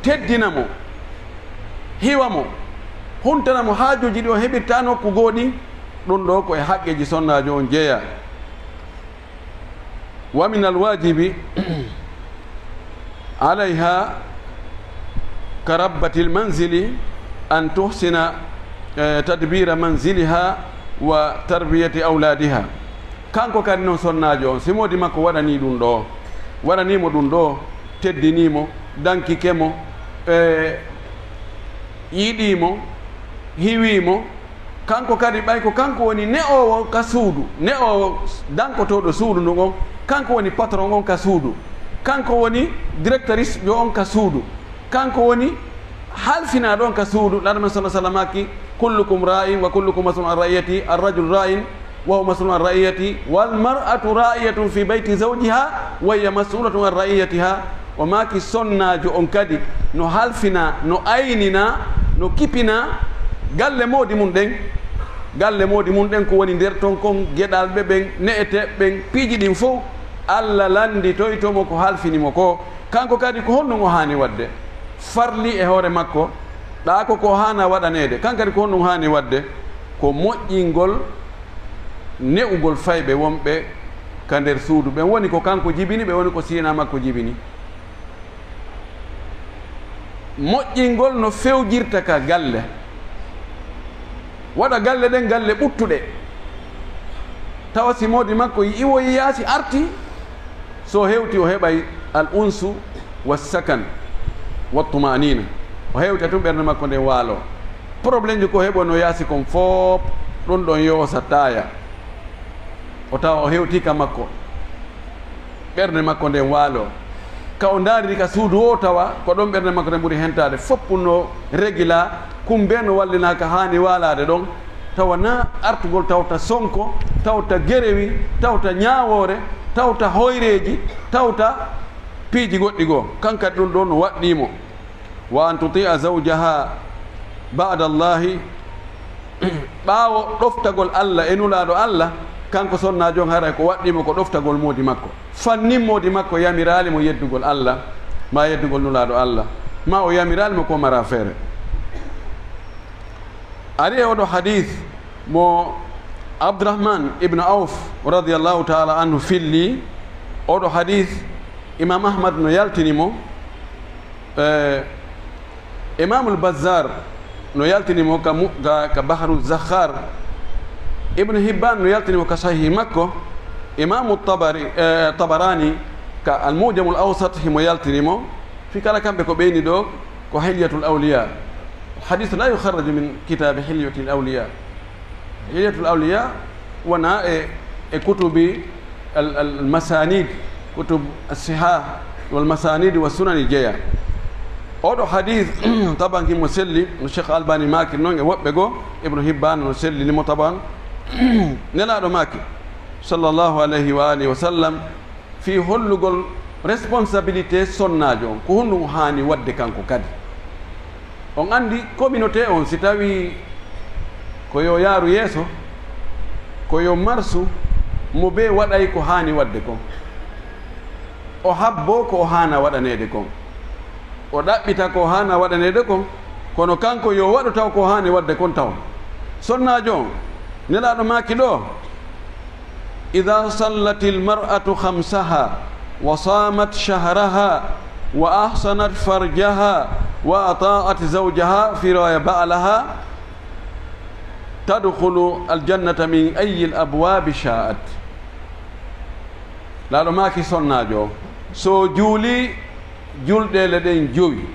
teddina mo, hiwa mo, huntana mo haajuuji ɗi o heɓirta nokku goo ɗin, ɗum ɗo ko e haqqeeji sonnaajo on jeyaa. ومن الواجب عليها كربة المنزل أن تحسن، eh, تدبير منزلها وتربية أولادها. Kanko kadi non sonnaajo on, si moodi makko waɗanii ɗum ɗo, waɗanii mo ɗum ɗo, teddinii mo, dankike mo, eh, yiɗii mo, hiwii mo, kanko kadi, ɓay ko kanko woni ne'oowo ka suudu, ne'oowo dankotooɗo suudu ndun on, kanko woni patron on ka suudu, kanko woni directrice jo on ka suudu, kanko woni halfinaaɗo on ka suudu. Laamɗo men sallallahu alaihi wasallam maaki, "Kullukum ra'in wa kullukum mas'ulun an ra'iyati, ar-rajulu ra'in wa huwa mas'ulun an ra'iyati, wal mar'atu ra'iyatun fi bayti zawjiha wa hiya mas'ulatun an ra'iyatiha." O maaki, sonnaajo on kadi no halfinaa, no ayninaa, no kipinaa galle moodi mun ɗen. Galle moodi mun ɗen ko woni nder ton kon, geɗalɓe ɓen, ne'eteeɓe ɓen, piiji ɗin fow, Allah lannditoyto mo ko halfini mo ko. Kanko kadi ko honɗum o haani waɗde? Farli e hoore makko, ɗaa ko ko haana waɗaneede. Kan kadi ko honɗum haani waɗde? Ko moƴƴingol ne'ugol fayɓe wonɓe ka nder suudu. Ɓen woni ko kanko jibini, ɓe woni ko siinaa makko jibini. Moƴƴingol no fewjirta ka galle, waɗa galle ɗen galle ɓuttuɗe, tawa si moodi makko iwoyi yaasi arti, so hewti o heɓay al unsu wa sakan wa tumanina, o hewta tun ɓernde makko nden waalo. Problème ji ko heɓono yaasi kon fof, ɗum ɗon yoosa taaya. O tawa o hewtii ka makko, ɓernde makko nden waalo. Ka o ndaariri ka suudu o, tawa ko ɗon ɓernde makko nden ɓuri hentaade. Fof no regila, kumbe no wallinaa ka haani waalaade ɗon. Tawa na artugol tawta sonko, tawta gerewi, tawta ñaawoore, tawta hoyreeji, tawta piiji goɗɗi goo. Kan kadi ɗum ɗon no waɗɗii mo. Wa an tuti'a zawjaha ba'da Allahi, ɓaawo ɗoftagol Allah e Nulaaɗo Allah, kanko sonnaajo on haray ko waɗɗii mo ko ɗoftagol moodi makko. Fannin moodi makko yamiraali mo yeddugol Allah, ma yeddugol Nulaaɗo Allah, ma o yamiraali mo ko mara feere. Ari e oɗo hadith mo Abdurrahman ibn Auf radiyallahu ta'ala anhu filli, oɗo hadith Imam Ahmad no yaltini mo, eh, Imamul Bazzar no yaltini mo ka mu-, ka, ka Bahru Zakhar. Ibn Hibban no yaltini mo ka Sahih makko. Imamu Tabari, eh, Tabarani ka Al-Mu'jamul Awsat himo yaltini mo. Fi kala kamɓe ko ɓeyni ɗo ko Hilyatul Awliya. Hadith la yukharraju min kitabi Hilyatul Awliya. Hilyatul Awliya wona e, e kutubi al, al, al masanid, kutub as-sihah wal masanid wa sunani jeya. Oɗo hadith taban himo selli, no Cheikh Albani maaki non e woɓɓe goo, Ibnu Hibban no sellini mo taban. Nelaaɗo maaki, sallallahu alayhi wa alihi wa sallam, fii hollugol responsabilité sonnaajo on, ko honɗum o haani waɗde kanko kadi. On anndi communauté on, si tawii ko yo yaaru yeeso, ko yo marsu, mo bee waɗay ko haani waɗde kon. O habbo ko o haana waɗaneede kon. O ɗaɓɓita ko o haana waɗaneede kon, kono kanko yo waɗu taw ko o haani waɗde kon taw. Sonnaajo on, Nelaaɗo maaki ɗo, "Idaa sallatil mar'atu khamsaha, wa saamat shahraha, wa ahsanat farjaha, wa ata'at zawjaha," fi riwaaya ba'laha, "tadkhulu aljannata min ayyil abwaabi sha'at." Laaɗo maaki sonnaajo, so juuli julɗeele ɗen jowi,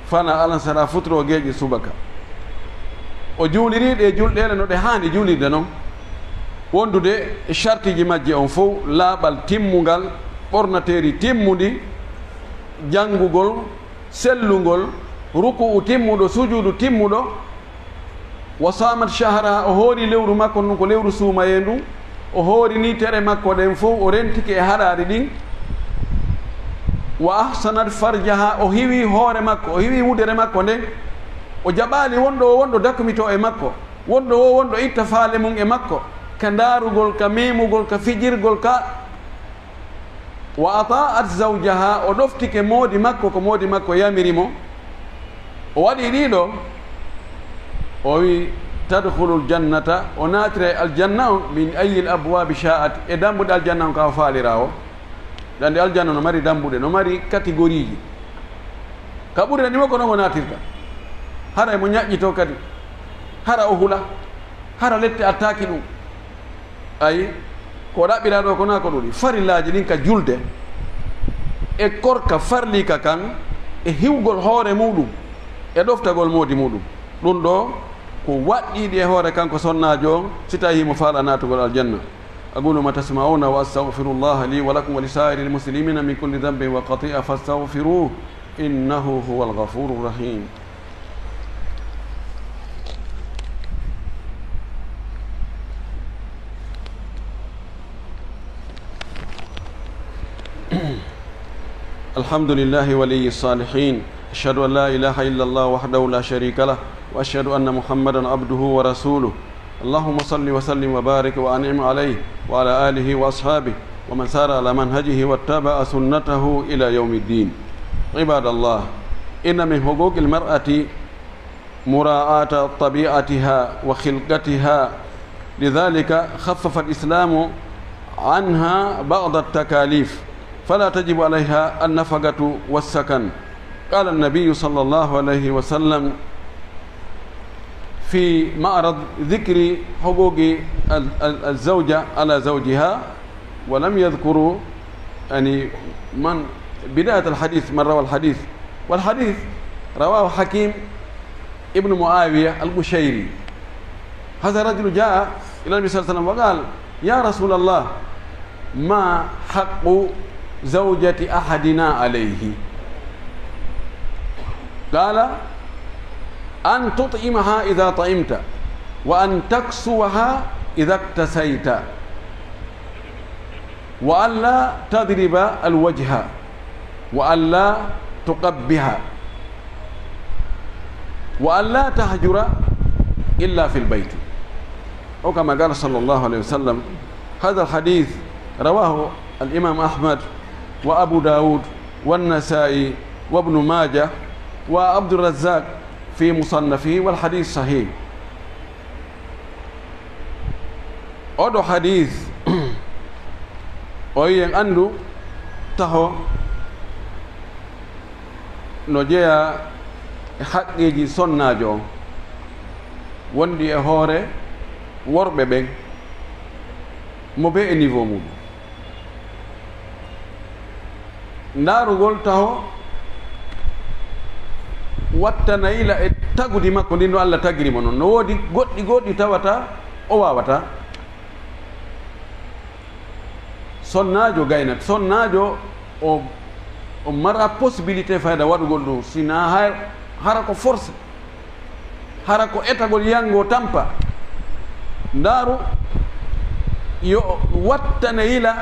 fana alansara futuro geeƴi subaka. O juuliri ɗe julɗeele no ɗe haani juulirde non, wondude e shartiji majje on fow, laaɓal timmungal, ɓornateeri timmundi, janngugol, sellungol, ruku'u timmuɗo, sujuudu timmuɗo. Wa saamat shahraha, o hoori lewru makko ndun, ko lewru suumayee ndun. O hoorini tere makko ɗen fow, o rentike e haɗaari ɗin. Wa ahsanat farjaha, o hiwi hoore makko, o hiwi wudere makko nden. O jaɓaali wonɗo o wonɗo dakmito e makko, wonɗo o wonɗo itta faale mun e makko, ka ndaarugol, ka memugol, ka fijirgol, ka Wa ata'at zawjaha, o ɗoftike moodi makko, ko moodi makko yamiri mo. O waɗi ɗiɗo, o wi, "Tadkhulul jannata," o naatira e aljanna on, "min ayyil abwaabi sha'at," e dambuɗe aljanna on ka o faalira o. Ɗande aljanna no mari dambuɗe, no mari kategoriiji. Ka ɓuri ɗan ɗimo ko non o naatirta. Hara e mo ñaƴƴito kadi. Hara o hula. Hara lette attaaki ɗum. Ayi, ko ɗaɓɓiraa ɗo ko naa ko ɗuuɗi. Farillaaji ɗin ka julde, e korka farliika kan, e hiwgol hoore muuɗum, e ɗoftagol moodi muuɗum. Ɗum ɗo ko waɗɗiiɗi e hoore kanko sonnaajo on, si tawii himo faalaa naatugol aljanna. أقول ما تسمعون وأستغفر الله لي ولكم ولسائر المسلمين من كل ذنب وخطيئة فاستغفروه إنه هو الغفور الرحيم. الحمد لله ولي الصالحين. أشهد أن لا إله إلا الله وحده لا شريك له، وأشهد أن محمدا عبده ورسوله. اللهم صل وسلم وبارك وأنعم عليه وعلى آله وأصحابه ومن سار على منهجه واتبع سنته إلى يوم الدين. عباد الله، إن من حقوق المرأة مراعاة طبيعتها وخلقتها، لذلك خفف الإسلام عنها بعض التكاليف، فلا تجب عليها النفقة والسكن. قال النبي صلى الله عليه وسلم في معرض ذكر حقوق ال-، ال-، الزوجة على زوجها، ولم يذكر، يعني، من بداية الحديث، من روى الحديث. والحديث رواه حكيم ابن معاوية القشيري. هذا الرجل جاء إلى النبي صلى الله عليه وسلم وقال: "يا رسول الله، ما حق زوجة أحدنا عليه؟" قال: "أن تطعمها إذا طعمت، وأن تكسوها إذا اكتسيت." وألا تضرب الوجه، وألا تقبح، وألا تهجر إلا في البيت. أو كما قال صلى الله عليه وسلم. هذا الحديث رواه الإمام أحمد وأبو داود والنسائي وابن ماجه وعبد الرزاق في مصنفه، والحديث صحيح. Oɗo hadis, o wi'en anndu taho no jeyaa e haqqeeji sonnaajo on, wonɗi e hoore worɓe ɓen, mo bee e niveau mum. Ndaarugol taho wattanayla e tagudi makko ndin no Allah tagiri mo non. No woodi goɗɗi goɗɗi tawata o waawata. Sonnaajo gaynat, sonnaajo o, o mara possibilité fayda waɗugol ɗum, sina hay-, hara ko force. Hara ko etagol yango tampa. Ndaaru, yo wattane yila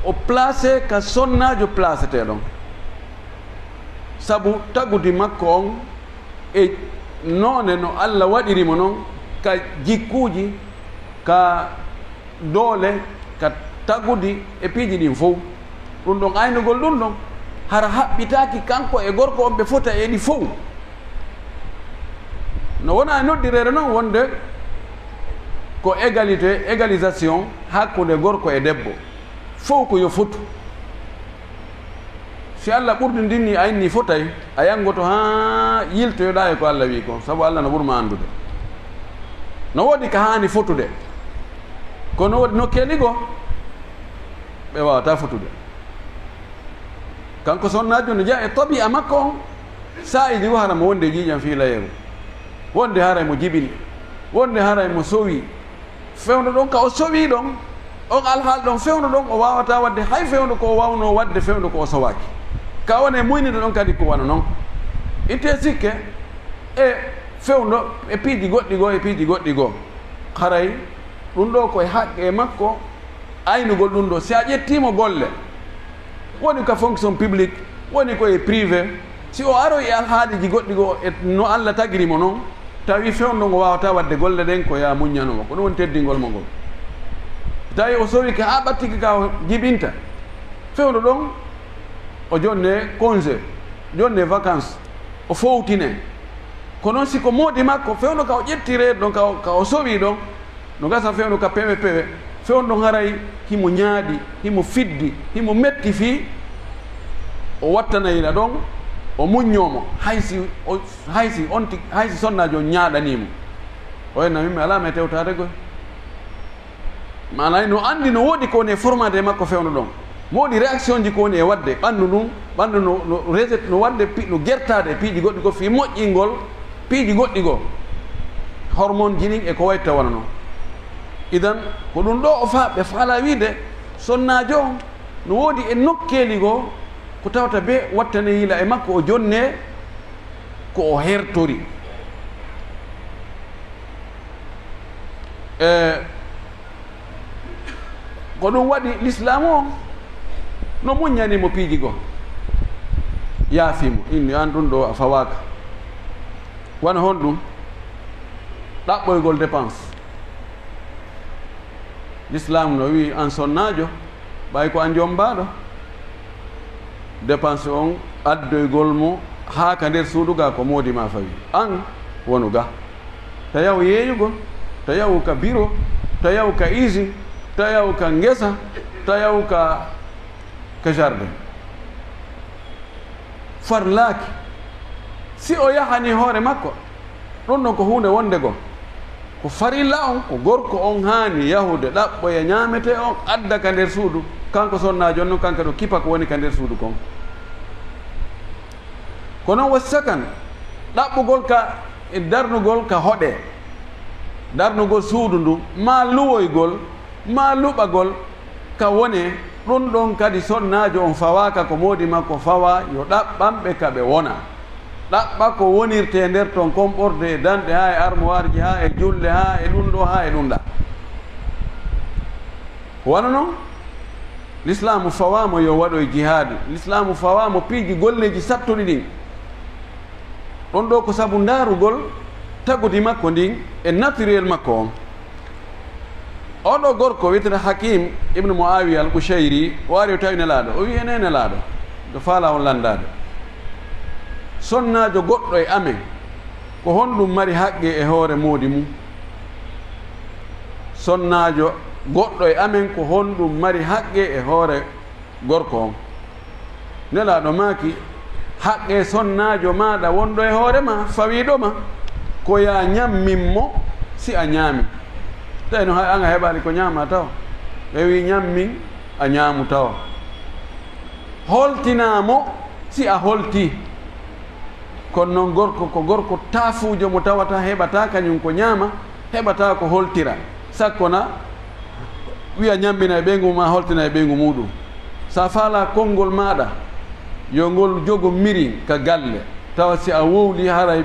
o placé ka sonnaajo placete ɗon. Sabu tagudi makko on e noone no Allah waɗiri mo non ka jikkuuji, ka doole, ka tagudi e piiji ɗin fow. Ɗum ɗon aynugol ɗum ɗon, hara haɓɓitaaki kanko e gorko on, ɓe fota e ɗi fow. No wona e noddireere non wonde ko égalité, égalisation hakkunde gorko e debbo. Fow ko yo fotu. Si Alla ɓurdindinni a inni fotay, a yanngoto haa yiltoyoɗaa e ko Alla wi'i kon, sabu Alla no ɓurma anndude. No woodi ka haani fotude, kono woodi nokkeeli goo ɓe waawataa fotude. Kanko sonnaajo no jeyaa e tabi'a makko on, saa'iiji goo hara mo wonde e ƴiiƴam fii layeeru, wonde haray mo jibini, wonde haray mo sowi. Fewndo ɗon ka o sowii ɗon, on alhaali ɗon fewndo ɗon o waawataa waɗde hay fewndo ko o waawnoo waɗde fewndo ko o sowaaki. Ka woni e muyninde ɗon kadi ko wano non. Ittee sikke e fewndo e piiji goɗɗi goo e piiji goɗɗi goo. Haray ɗum ɗoo ko e haqqee makko aynugol ɗum ɗoo. Si a ƴettii mo golle, woni ka fonction publique, woni ko e privé, si o aroyi e alhaaliiji goɗɗi goo e no Alla tagiri mo non, tawi fewndo ngo waawataa waɗde golle ɗen, ko yo a muññano mo. Ko ɗum woni teddingol mo ngol. Tawi o sowike haa ɓattike ka o jibinta, fewndo ɗon o jonnee congé, jonnee vacances, o fowtinee. Kono si ko moodi makko, fewndo ka o ƴettiree ɗon, ka o, ka o sowii ɗon, no gasa fewndo ka pewe pewe, fewndo ɗon haray himo ñaaɗi, himo fiddi, himo metti fii o wattanayila ɗon, o muññoo mo, hay si o, hay si on ti-, hay si sonnaajo on ñaaɗanii mo. O enna min mi alaa ma e tewtaade goy. Maanaa no anndi no woodi ko woni e formaade e makko fewndo ɗon. Mo woodi réaction ji ko woni e waɗde, ɓanndu ndun, ɓanndu no, no rejet, no waɗde pi-, no gertaade e piiji goɗɗi goo fii moƴƴingol piiji goɗɗi goo. Hormone ji ɗin e ko wayi ta wano non. Idan, ko ɗum ɗoo o fa-, ɓe faalaa wiide, sonnaajo on no woodi e nokkeeli goo ko tawata bee wattanee yila e makko, o jonnee ko o hertori. E ko ɗum waɗi Lislaamu on no muññani mo piiji goo, yaafii mo, inni, "An ɗum ɗoo a fawaaka." Wano honɗum? Ɗaɓɓoygol dépense. Lislaamu no wi'i, an sonnaajo, ɓay ko a jommbaaɗo, dépense on addoygol mo haa ka nder suudu gaa ko moodi maa fawi. An wonu gaa. Ta yahu yeeyugol, ta yahu ka biro, ta yahu ka usine, ta yahu ka ngesa, ta yahu ka, ka jardin. Farlaaki. Si o yahanii hoore makko, ɗum ɗon ko huunde wonde goo. Ko farilla on, ko gorko on haani yahude ɗaɓɓoya ñaametee on, adda ka nder suudu, kanko sonnaajo on non, kanko ɗo kipa ko woni ka nder suudu kon. Kono wo sakan, ɗaɓɓugol ka, e darnugol ka hoɗee, darnugol suudu ndu, maa luwoygol, maa luɓagol, ka wone, ɗum ɗon kadi sonnaajo on fawaaka ko moodi makko fawaa, yo ɗaɓɓan ɓe ka ɓe wona. Ɗaɓɓa ko wonirtee nder ton kon ɓorde e danɗe haa e armoire ji haa e julɗe haa e ɗum ɗoo haa e ɗum ɗaa. Wano non, Lislaamu fawaa mo yo waɗoy jihaadi. Lislaamu fawaa mo piiji golleeji sattuɗi ɗin. Ɗon ɗoo ko sabu ndaarugol tagudi makko ndin e naturel makko on. Oo ɗoo gorko wi'eteeɗo Hakim ibn Muawiya al-Qushayri, o ari o tawi Nelaaɗo. O wi'i, "Ene Nelaaɗo, miɗo faalaa on lanndaade. Sonnaajo goɗɗo e amen, ko honɗum mari haqqe e hoore moodi mum?" Sonnaajo goɗɗo e amen, ko honɗum mari haqqe e hoore gorko on? Nelaaɗo maaki, haqqe sonnaajo maaɗa wonɗo e hoore maa, fawiiɗo ma, ko yaa ñammin mo si a ñaami. Tawi no hay an a heɓaali ko ñaamaa tawa. Ɓe wi'i ñammin, a ñaamu tawa. Holtinaa mo si a holtii. Kono non gorko ko gorko taafuujo mo tawata heɓataa kañum ko ñaama, heɓataa ko holtira. Sakko na wi'a ñamminay ɓeyngu mum, maa holtinay ɓeyngu muuɗum. Si a faalaa konngol maaɗa, yo ngol jogo mirin ka galle. Tawa si a wowlii haray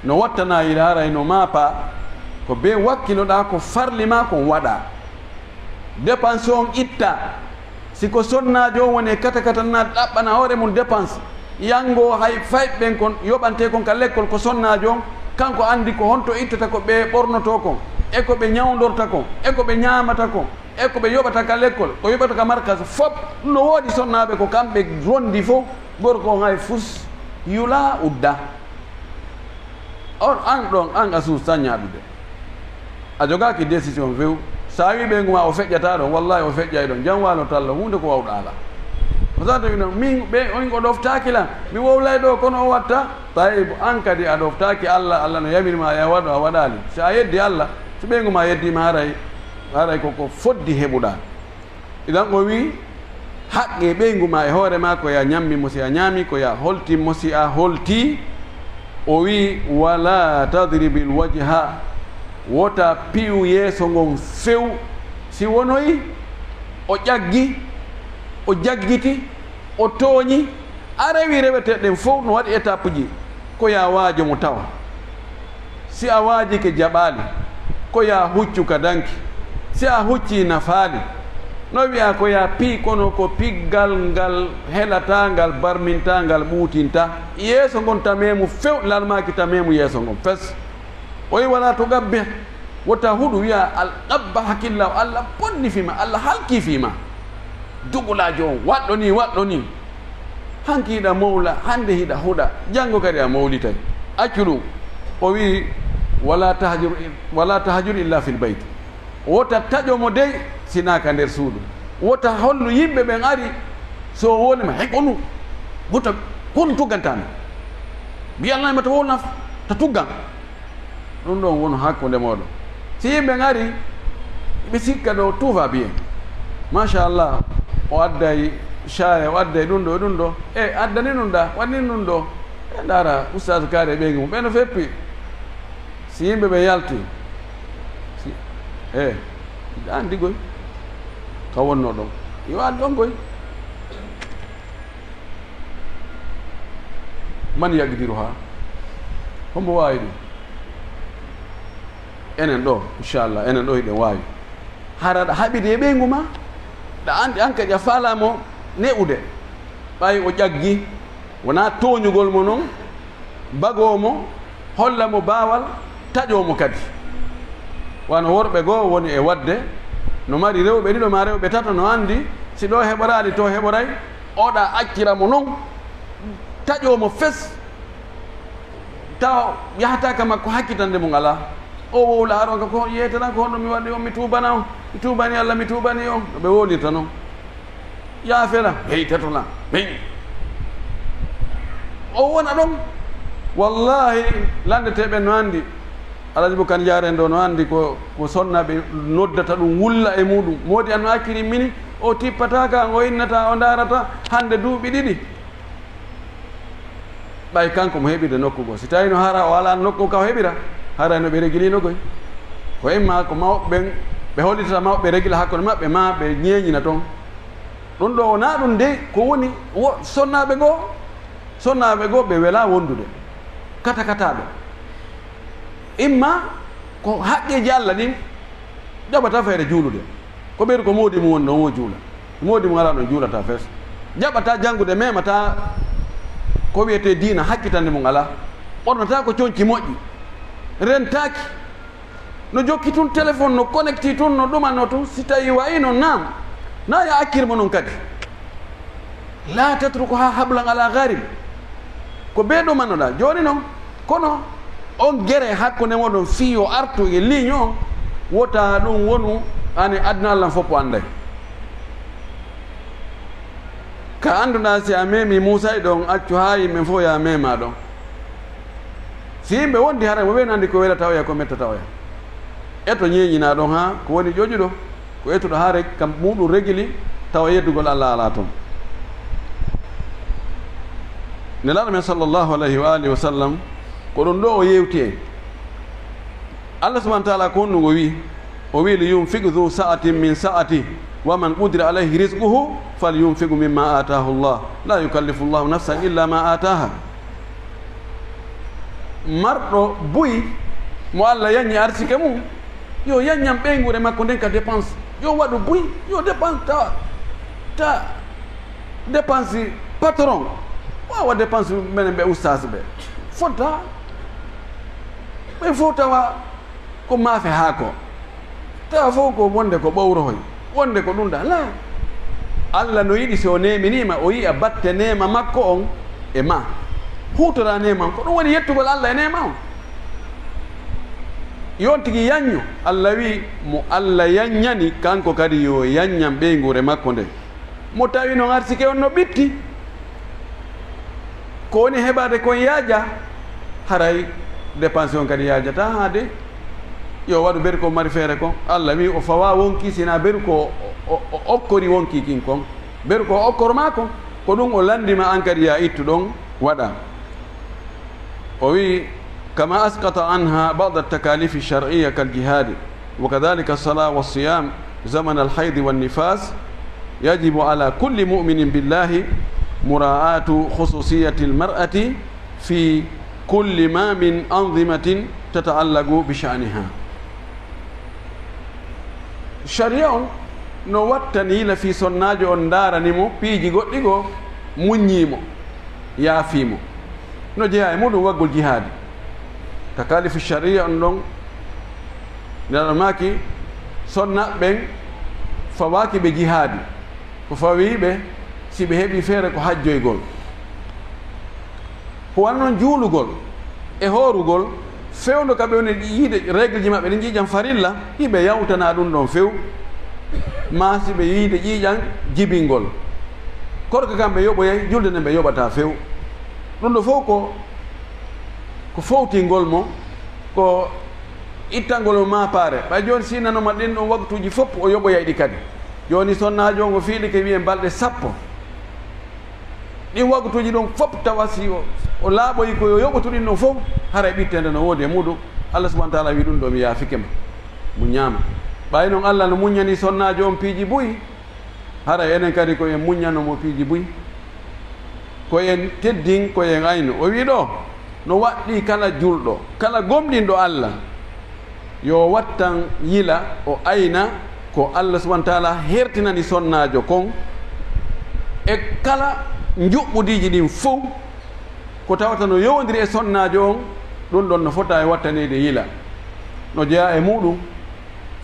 no wattanaa yila, haray no maapaa. Ko bee wakkiloɗaa ko farli maa kon waɗaa. Dépense on ittaa. Si ko sonnaajo on woni e katakata na ɗaɓɓana hoore mum dépense, yanngo hay fayɓe ɓen kon yoɓantee kon ka lekkol ko sonnaajo on, kanko anndi ko honto ittata ko ɓe ɓornotoo kon, e ko ɓe ñawndorta kon, e ko ɓe ñaamata kon, e ko ɓe yoɓata ka lekkol, ko yoɓata ka markas, fop no woodi sonnaaɓe, ko kamɓe rondi fof, gorko on hay fus yula udda. On, an ɗon, an a suustan ñaaɗude. A jogaaki décision few. So a wii ɓeyngu ma o feƴƴata ɗon, wallahi o feƴƴay ɗon. Jam waalo tallo, huunde ko wawɗa ala. Ko sa tawi noon, min ɓe, on o ɗoftaaki lan. Mi wowlay ɗo, kono o watta. Tawi an kadi a ɗoftaaki Allah, Allah no yamiri ma ya waɗu, a waɗaali. So a yeddi Allah, so ɓeyngu ma yeddi ma, haray, haray ko, ko foddi heɓuɗa. Idan o wi, haqqe ɓeyngu ma e hoore ma, ko ya ñammi mo si a ñaami, ko ya holti mo si a holti. O wi, wala tadribil wajha, wota piyu yeeso ngon few. Si wonoyi o ƴaggi, o jaggiti, o tooñi, a rewi reweteɗen fow no waɗi étape ji, ko ya waajo mo tawa. Si a waajike jaɓaali, ko ya huccu ka danki. Si a huccii nafaali, no wi'a ko ya pii, kono ko piggal ngal helataa, ngal barmintaa, ngal ɓuutintaa. Yeeso ngon tamee mu few, lalmaaki tamee mu yeeso ngon fes. O wi, wala tugabbih, wota huɗu, wi'a, al-, qabbaha, hakilla o, Allah bonni fii ma, Allah halkii fii ma. Dugulaajo on, waɗɗo nii, waɗɗo nii. Hanki hiɗa mowla, hande hiɗa huɗa, janngo kadi a mowlitay. Accu ɗum. O wi, wala tahjur, wala tahjur illa fil bayt. Wota taƴo mo dey, sinaa ka nder suudu. Wota hollu yimɓe ɓen ari, so o woni ma, hey, konu, wota, konu tugganta mi. Mbi Allah ma ta wowlna, ta tuggan. Ɗum ɗon wonu hakkunde mooɗon. Si yimɓe ngari, ɓe sikka ɗo tout va bien. Machallah, o adday caaya, o adday ɗum ɗo, ɗum ɗo. E, addani ɗum ɗa, waɗni ɗum ɗo. E, ndaara, Oustaz Kaari e ɓeyngu mum, ɓe no feppi. Si yimɓe ɓe yalti, si, e, an digoy, ka wonno ɗon. Yo an ɗon goy. Man yaqdiruha? Hombo waawi ɗum? Enen ɗo, inchallah, enen ɗo hiɗen waawi. Hara aɗa haɓidi e ɓeyngu ma, ɗa anndi an kadi a faalaa mo ne'ude. Ɓay o ƴaggi, wonaa tooñugol mo non, bagoo mo, holla mo baawal, taƴoo mo kadi. Wano worɓe goo woni e waɗde, no mari rewɓe ɗiɗo maa rewɓe tato, no anndi, si ɗo heɓoraali, to heɓoray, oɗa accira mo non, taƴoo mo fes, tawa yahataa ka makko, hakkitande mum alaa. O wowla aron ka ko yeete tan, ko honɗum mi waɗi on, mi tuubana on, mi tuubani Allah, mi tuubani on, no ɓe wowlirta non. Yaafela, hey, tatola, hey. O wona ɗon. Wallahi, lanndete ɓe no anndi. Alhaji Bukar Jaare ɗo no anndi ko, ko sonnaaɓe noddata ɗum, wulla e muɗum. Moodi an no acciri mini, o tippata ka, o innata, o ndaarata, hannde duuɓi ɗiɗi. Ɓay kanko mo heɓirde nokku goo. Si tawii no hara o alaa nokku ka o heɓira, haray no ɓe regilino koy. Ko imma ko mawɓe ɓen, ɓe hollitata mawɓe ɓe regila hakkunde maɓɓe, maa ɓe ñeeñina ton. Ɗum ɗo wonaa ɗum dey, ko woni wo-, sonnaaɓe goo, sonnaaɓe goo ɓe welaa wondude. Kata kataaɓe. Imma ko haqqeeji Allah ɗin jaɓata feere juulude. Ko ɓeydu ko moodi mum woni ɗon wo juula. Moodi mum alaa ɗon juulata fes. Jaɓata janngude, memata ko wiyetee diina, hakkitande mum alaa. Ɓornata ko conci moƴƴi. Rentaaki. No jokki tun téléphone, no connecti tun, no ɗumano tun. Si tawi wayi no naam, na ya accir mo non kadi. La tatrukuha hablan ala gharim. Ko bee ɗo mannoɗaa jooni noon, kono on gere hakkunde moɗon fii yo artu e ligne o, wota ɗum wonu ane aduna lan fof o annday. Ka annduɗaa si a memi Muusa e ɗon accu haa yimɓe fof ya mema ɗon. Si yimɓe wondi hara mo ɓe nandi ko welata oya ko mettata oya. E to ñeeñinaa ɗon haa ko woni ƴoƴuɗo. Ko ettuɗo haa rek kam muɗum regili tawa yeddugol Allah alaa toon. Nelaaɗo men sallallahu alayhi wa alihi wa sallam, ko ɗum ɗo o yewti en. Allah subhanahu wa taala ko honɗum o wi? O wi, li yunfiq dhu sa'atin min sa'ati, wa man qudira alayhi rizquhu fal yunfiq mimma atahu Allah, la yukallifu Allahu nafsan illa ma ataha. Marɗo buy mo Allah yanñi arsike mum, yo yanñan ɓeynguure makko nden ka dépense. Yo waɗu buy, yo dépense ta, ta dépense patron. Wawa dépense menen ɓe ustaas ɓe. Fodda. Ɓen fof tawa ko maafe haako. Tawa fof ko wonde ko ɓowrohoy. Wonde ko ɗum ɗa? Laa. Allah no yiɗi, si o neeminiima, o yi'a batte neema makko on e ma. Huutora neema on. Ko ɗum woni yettugol Allah e neema on. Yo on tigi yaññu. Allah wi'i, mo Allah yaññani, kanko kadi yo yaññan ɓeynguure makko nden. Mo tawi non arsike on no ɓitti, ko woni heɓaade kon yaaja, haray dépense on kadi yaajata haa de. Yo waɗu beru ko mari feere kon. Allah wi'i o fawa wonki, sina beru ko o, o, o okkori wonki kin kon. Beru ko o okkor ma kon, ko ɗum o landima an kadi ya ittu ɗon waɗa. O wi'i, كما أسقط عنها بعض التكاليف الشرعية كالجهاد، وكذلك الصلاة والصيام زمن الحيض والنفاس، يجب على كل مؤمن بالله مراعاة خصوصية المرأة في كل ما من أنظمة تتعلق بشأنها. Sharia on no wattani yila fii sonnaajo on, ndaarani mo piiji goɗɗi goo, muññii mo, yaafii mo. No jeyaa e muɗum waggol jihaadi. Takaalifu sharia on ɗon, Nelaaɗo maaki, sonnaaɓe ɓen fawaaki ɓe jihaadi. Ko fawii ɓe, si ɓe heɓii feere ko hajjoygol. Ko wano non juulugol e hoorugol, fewndo ka ɓe woni yiide règle ji maɓɓe ɗin, ƴiiƴan farilla, hiɓe yawtana ɗum ɗon few. Maa si ɓe yiide ƴiiƴan jibingol. Korka kam ɓe yoɓoyay, julde nden ɓe yoɓata few. Ɗum ɗo fow ko, ko fowtingol mo, ko ittangol mo maapaare. Ɓay jooni si nanoma ɗin ɗon waktuuji fow o yoɓoyay ɗi kadi. Jooni sonnaajo on o fiilike wi'en balɗe sappo. Ɗin waktuuji ɗon fow tawa si o, o laaɓoyi ko yo yoɓotu ɗin ɗon fow, haray ɓitteende no woodi e muɗum. Allah subhanahu wa ta'ala wi'i ɗum ɗo mi yaafike ma. Muññaama. Ɓay non Allah no muññani sonnaajo on piiji buy. Haray enen kadi ko en muññano mo piiji buy. Ko en teddin, ko en ayno. O wi'i ɗo, no waɗɗii kala julɗo, kala gomɗinɗo Allah, yo wattan yila o ayna ko Allah subhanahu wa ta'ala hertinani sonnaajo kon e kala njuɓɓudiiji ɗin fow, ko tawata no yowondiri e sonnaajo on, ɗum ɗon no fota e wattaneede yila. No jeyaa e muɗum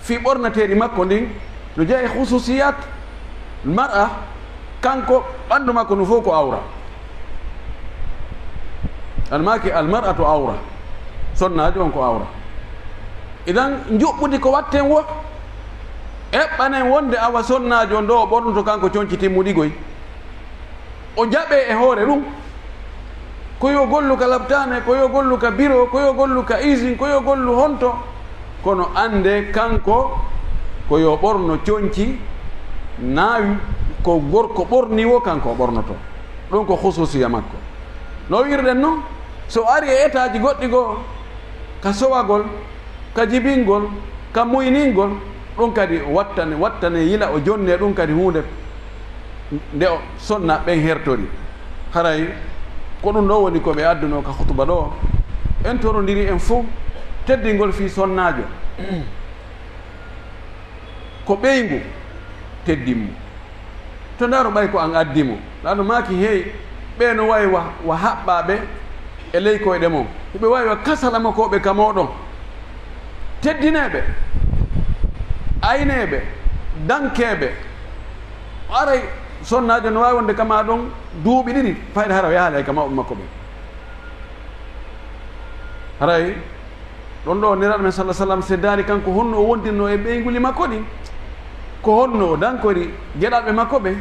fii ɓornateeri makko ndin, no jeyaa e khususiyat mar'a, kanko ɓanndu makko ndun fow ko awra. An maaki al mar'atu awra, sonnaajo on ko awra. Idan njuɓɓudi ko watten wo, eɓɓanen wonde awa sonnaajo ndo ɓornoto kanko conci timmuɗi goy. O jaɓee e hoore ɗum. Ko yo gollu ka laptaane, ko yo gollu ka biro, ko yo gollu ka usine, ko yo gollu honto. Kono annde kanko ko yo ɓorno conci, naawi ko gorko ɓorni wo, kanko o ɓornoto. Ɗum ko khususiya makko. No wi'irɗen non, so ari e etaaji goɗɗi goo, ka sowagol, ka jibingol, ka muyningol, ɗum kadi wattane, wattane yila o jonne ɗum kadi huunde nde o sonna ɓen hertori. Haray ko ɗum ɗo woni ko ɓe adduno ka hutuba ɗo. En torondiri en fow teddingol fii sonnaajo. Ko ɓeyngu teddin mo. To ndaaro ɓay ko an addi mo. Laano maaki, hey, ɓe no wawi wa, wa haɓɓaaɓe e ley koyɗe mon. Hiɓe wawi wa kasalamakooɓe ka mooɗon. Teddineeɓe, ayneeɓe, dankeeɓe. Aray sonnaajo no wawi wonde kama ɗon duuɓi ɗiɗi, fayde hara o yahaali hay ka mawɓe makko ɓen. Haray ɗon ɗo Nelaaɗo men sallallahu alaihi wasallam seddaani kanko honno o wondirno e ɓeynguuli makko ɗin, ko honno o dankori geɗalɓe makko ɓen,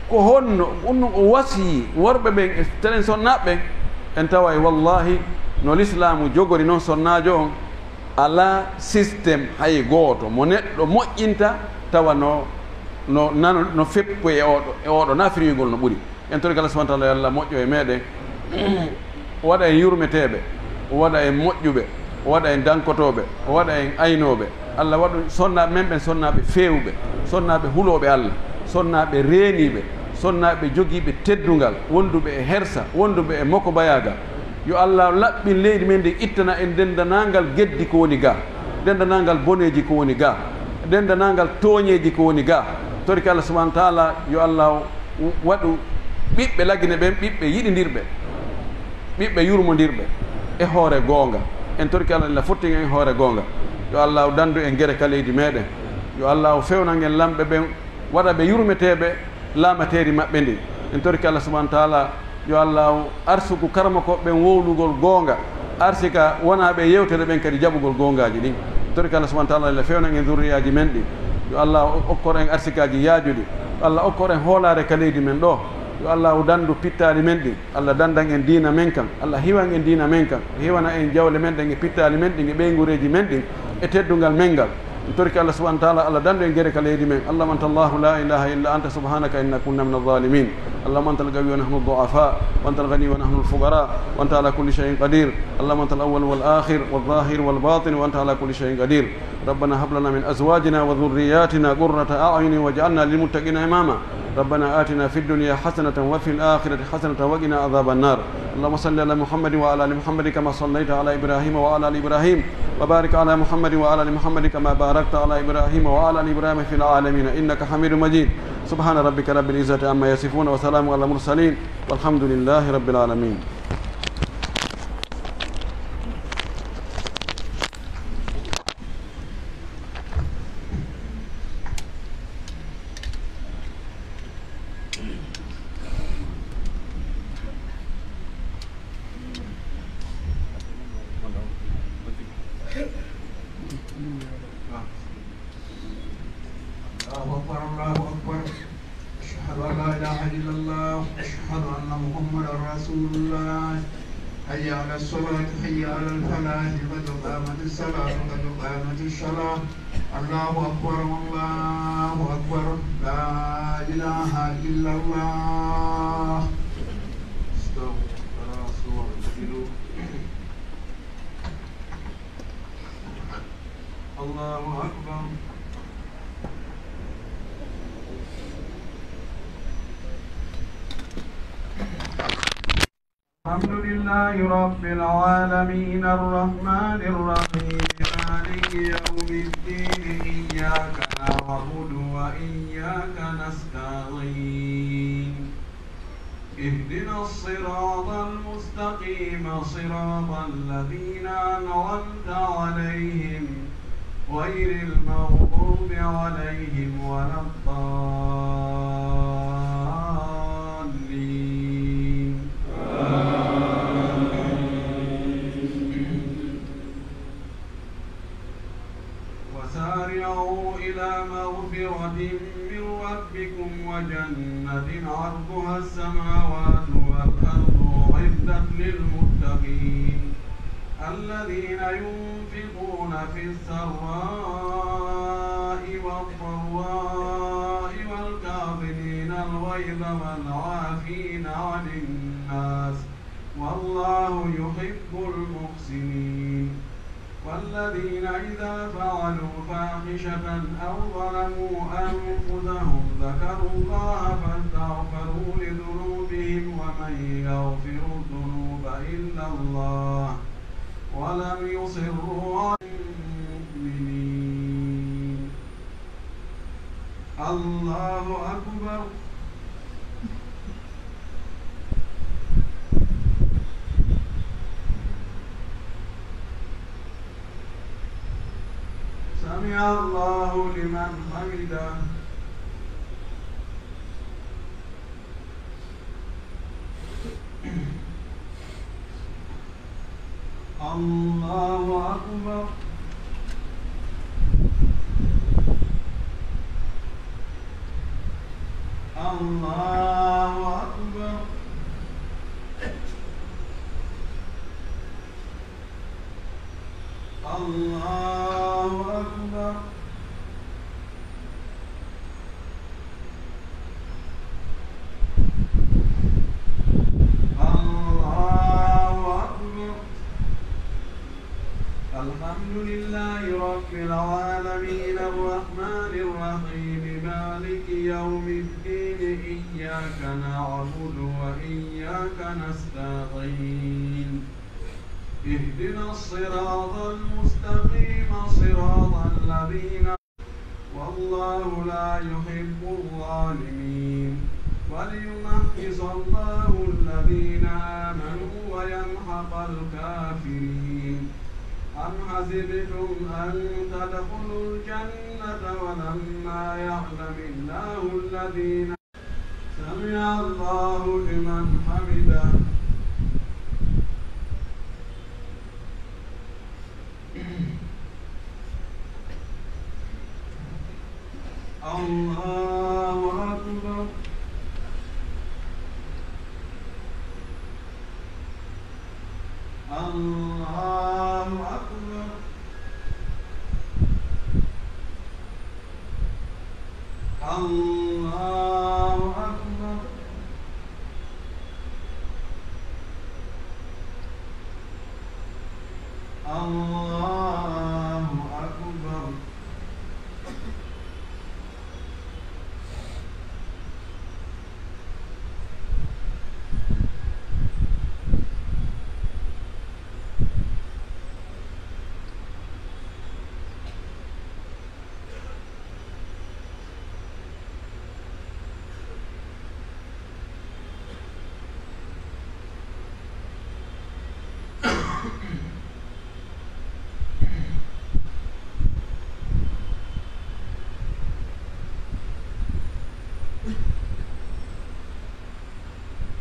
ko honno ɗum ɗum o wasiyii worɓe ɓen e telen sonnaaɓe ɓen. En taway wallahi no lislaamu jogori non sonnaajo on, alaa système hay gooto mo neɗɗo moƴƴinta tawa no, no nano, no feppu e oɗo, e oɗo nafirigol no ɓuri. En tori Allah subhanahu wa ta'ala, yo Allah moƴƴo e meɗen. O waɗa en yurmeteeɓe, o waɗa en moƴƴuɓe, o waɗa en dankotooɓe, o waɗa en aynooɓe. Allah waɗu sonnaaɓe men ɓen sonnaaɓe feewuɓe, sonnaaɓe hulooɓe Allah, sonnaaɓe reeniiɓe, sonnaaɓe jogiiɓe teddungal, wonduɓe e hersa, wonduɓe e mokobayaagal. Yo Allah laɓɓin leydi men ndin, ittana en denndanaangal geddi ko woni ga, denndanaangal boneeji ko woni ga, denndanaangal tooñeeji ko woni ga. Torki Allah subhanahu wa ta'ala, yo Allah waɗu ɓiɓɓe Lagine ɓen ɓiɓɓe yiɗindirɓe, ɓiɓɓe yurmondirɓe e hoore goonga. En torki Allah, Allah fottini en hoore goonga. Yo Allah danndu en gere ka leydi meɗen. Yo Allaahu fewnan en lamɓe ɓen, waɗa ɓe yurmeteeɓe laamateeri maɓɓe ndin. En torike Allah subhaanahu wa taala, yo Allaahu arsuku karamokooɓe ɓen wowlugol goonga, arsika wonaaɓe e yewtere ɓen kadi jaɓugol goongaaji ɗin. En torike Allah subhaanahu wa taala, Allah fewnan en zurriyaaji men ɗin. Yo Allaahu okkor en arsikaaji yaajuɗi. Yo Allah okkor en hoolaare ka leydi men ɗoo. Yo Allaahu dandu pittaali men ɗin. Allah dandan en diina men kan, Allah hiwan en diina men kan, hiwana en jawle men ɗen e pittaali men ɗin e ɓeynguureeji men ɗin e teddungal men ngal. En torike Allah subhaanahu wa taala, Allah dandu en gere ka leydi men. اللهم أنت الله لا إله إلا أنت سبحانك إنا كنا من الظالمين. اللهم أنت القوي ونحن الضعفاء، وأنت الغني ونحن الفقراء، وأنت على كل شيء قدير. اللهم أنت الأول والآخر والظاهر والباطن، وأنت على كل شيء قدير. ربنا هب لنا من أزواجنا وذرياتنا قرة أعين واجعلنا للمتقين إماما. ربنا آتنا في الدنيا حسنة وفي الآخرة حسنة وقنا عذاب النار. اللهم صل على محمد وعلى آل محمد كما صليت على إبراهيم وعلى آل إبراهيم، وبارك على محمد وعلى آل محمد كما باركت على إبراهيم وعلى آل إبراهيم في العالمين إنك حميد مجيد. سبحان ربك رب العزة عما يصفون، وسلام على المرسلين، والحمد لله رب العالمين. الله أكبر، الله أكبر. أشهد أن لا إله إلا الله، أشهد أن محمدا رسول الله. حي على الصلاة، حي على الفلاح، قد قامت الصلاة، قد قامت الصلاة. الله أكبر، الله أكبر، لا إله إلا الله. استووا على صوركم. الله أكبر. الحمد لله رب العالمين، الرحمن الرحيم، مالك يوم الدين، إياك نعبد وإياك نستعين. اهدنا الصراط المستقيم، صراط الذين أنعمت عليهم، غير المغضوب عليهم ولا الضالين. وسارعوا إلى مغفرة من ربكم وجنة عرضها السماوات والأرض أعدت للمتقين، الذين ينفقون في السراء والضراء والكاظمين الغيظ والعافين عن الناس، والله يحب المحسنين. والذين إذا فعلوا فاحشة أو ظلموا أنفسهم ذكروا الله فاستغفروا لذنوبهم ومن يغفر الذنوب إلا الله ولم يصروا على المؤمنين. الله أكبر. سمع الله لمن حمده. الله أكبر. الله أكبر. الله أكبر. الله أكبر. الحمد لله رب العالمين، الرحمن الرحيم، مالك يوم الدين، إياك نعبد وإياك نستعين. اهدنا الصراط المستقيم، صراط الذين والله لا يحب الظالمين. وليمحص الله الذين آمنوا ويمحق الكافرين. أم حسبتم أن تدخلوا الجنة ولما يعلم الله الذين سمع الله لمن حمده. الله أكبر. الله أكبر. الله أكبر. الله أكبر.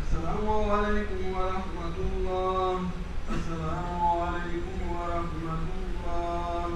السلام عليكم ورحمة الله. السلام عليكم ورحمة الله.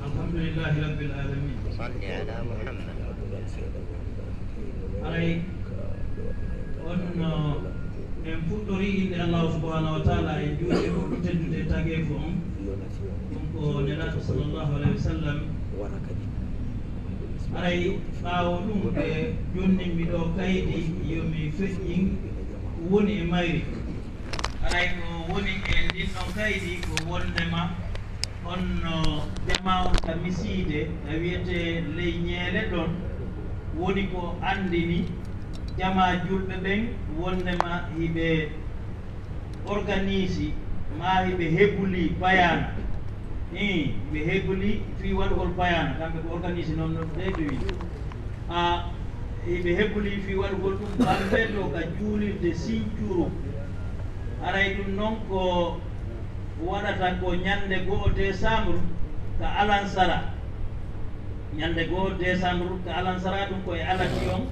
الحمد لله رب العالمين. صل على محمد. Haray on, uh, en fuɗɗorii innde Allaahu subhaanahu wa taala, en juulii e ɓurɗo teddude e tageefu on, ɗum ko Nelaaɗo sallallaahu alayhi wa sallam. Haray ɓaawo ɗum ɓe jonnin mi ɗoo kaydi yo mi feƴƴin ko woni e mayri. Haray ko woni e ndin ɗon kaydi ko wonndema on, no, jamaa on ka Misiide, ka wiyetee ley Ñeele ɗon, woni ko anndini jamaa julɓe ɓen wonndema hiɓe organisi, maa hiɓe hebuli bayaana. Ii, hiɓe hebuli fii waɗugol bayaana, kamɓe ko organisi non, non ɓe ɓe wii. A, hiɓe hebuli fii waɗugol ɗum kamɓe to ka juulirde Sincuru. Haray ɗum non ko waɗata ko ñannde go'o décembre ka alansara. Ñannde go'o décembre ka alansara, ɗum ko e alati on.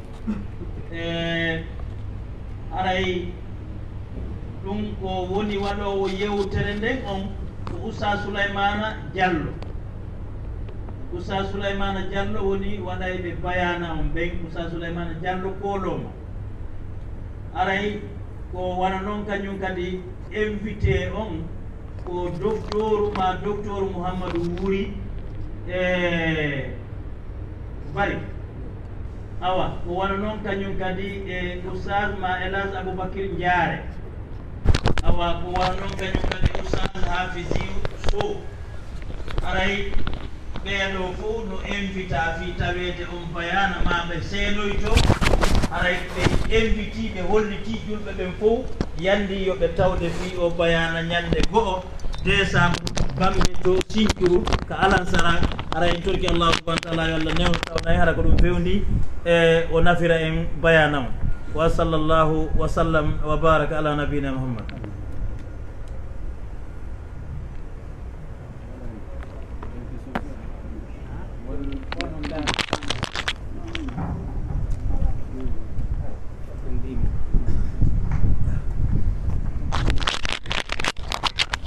E, haray ɗum ko woni waɗoowo yewtere nden on ko Oustaz Souleymana Diallo. Oustaz Souleymana Diallo woni waɗayɓe bayaana on ɓen, Oustaz Souleymana Diallo Kooloma. Haray ko wano non kañum kadi invité on ko doktooru ma doktooru Mouhamadou Wuri e Bari. Awa, ko wano non kañum kadi e Oustaz ma El Hadj Aboubacry Ndiare. Awa, ko wano non kañum kadi Oustaz Hafiziou Sow. Haray ɓee ɗoo fow no invita fii taweede on bayaana maa ɓe seenoyto. Haray ɓe inviti, ɓe holliti julɓe ɓen fow, yandi yo ɓe tawde fii o bayaana ñannde go'o décembre, Bambe to Sincuru ka alansara. Haray en torki Allaahu subhaanahu wa taala yo Allah newno tawnay hara ko ɗum fewndi e o nafira en bayaana on. Wa sallallaahu wa sallam wa baaraka alaa nabiyyinaa Muhammad.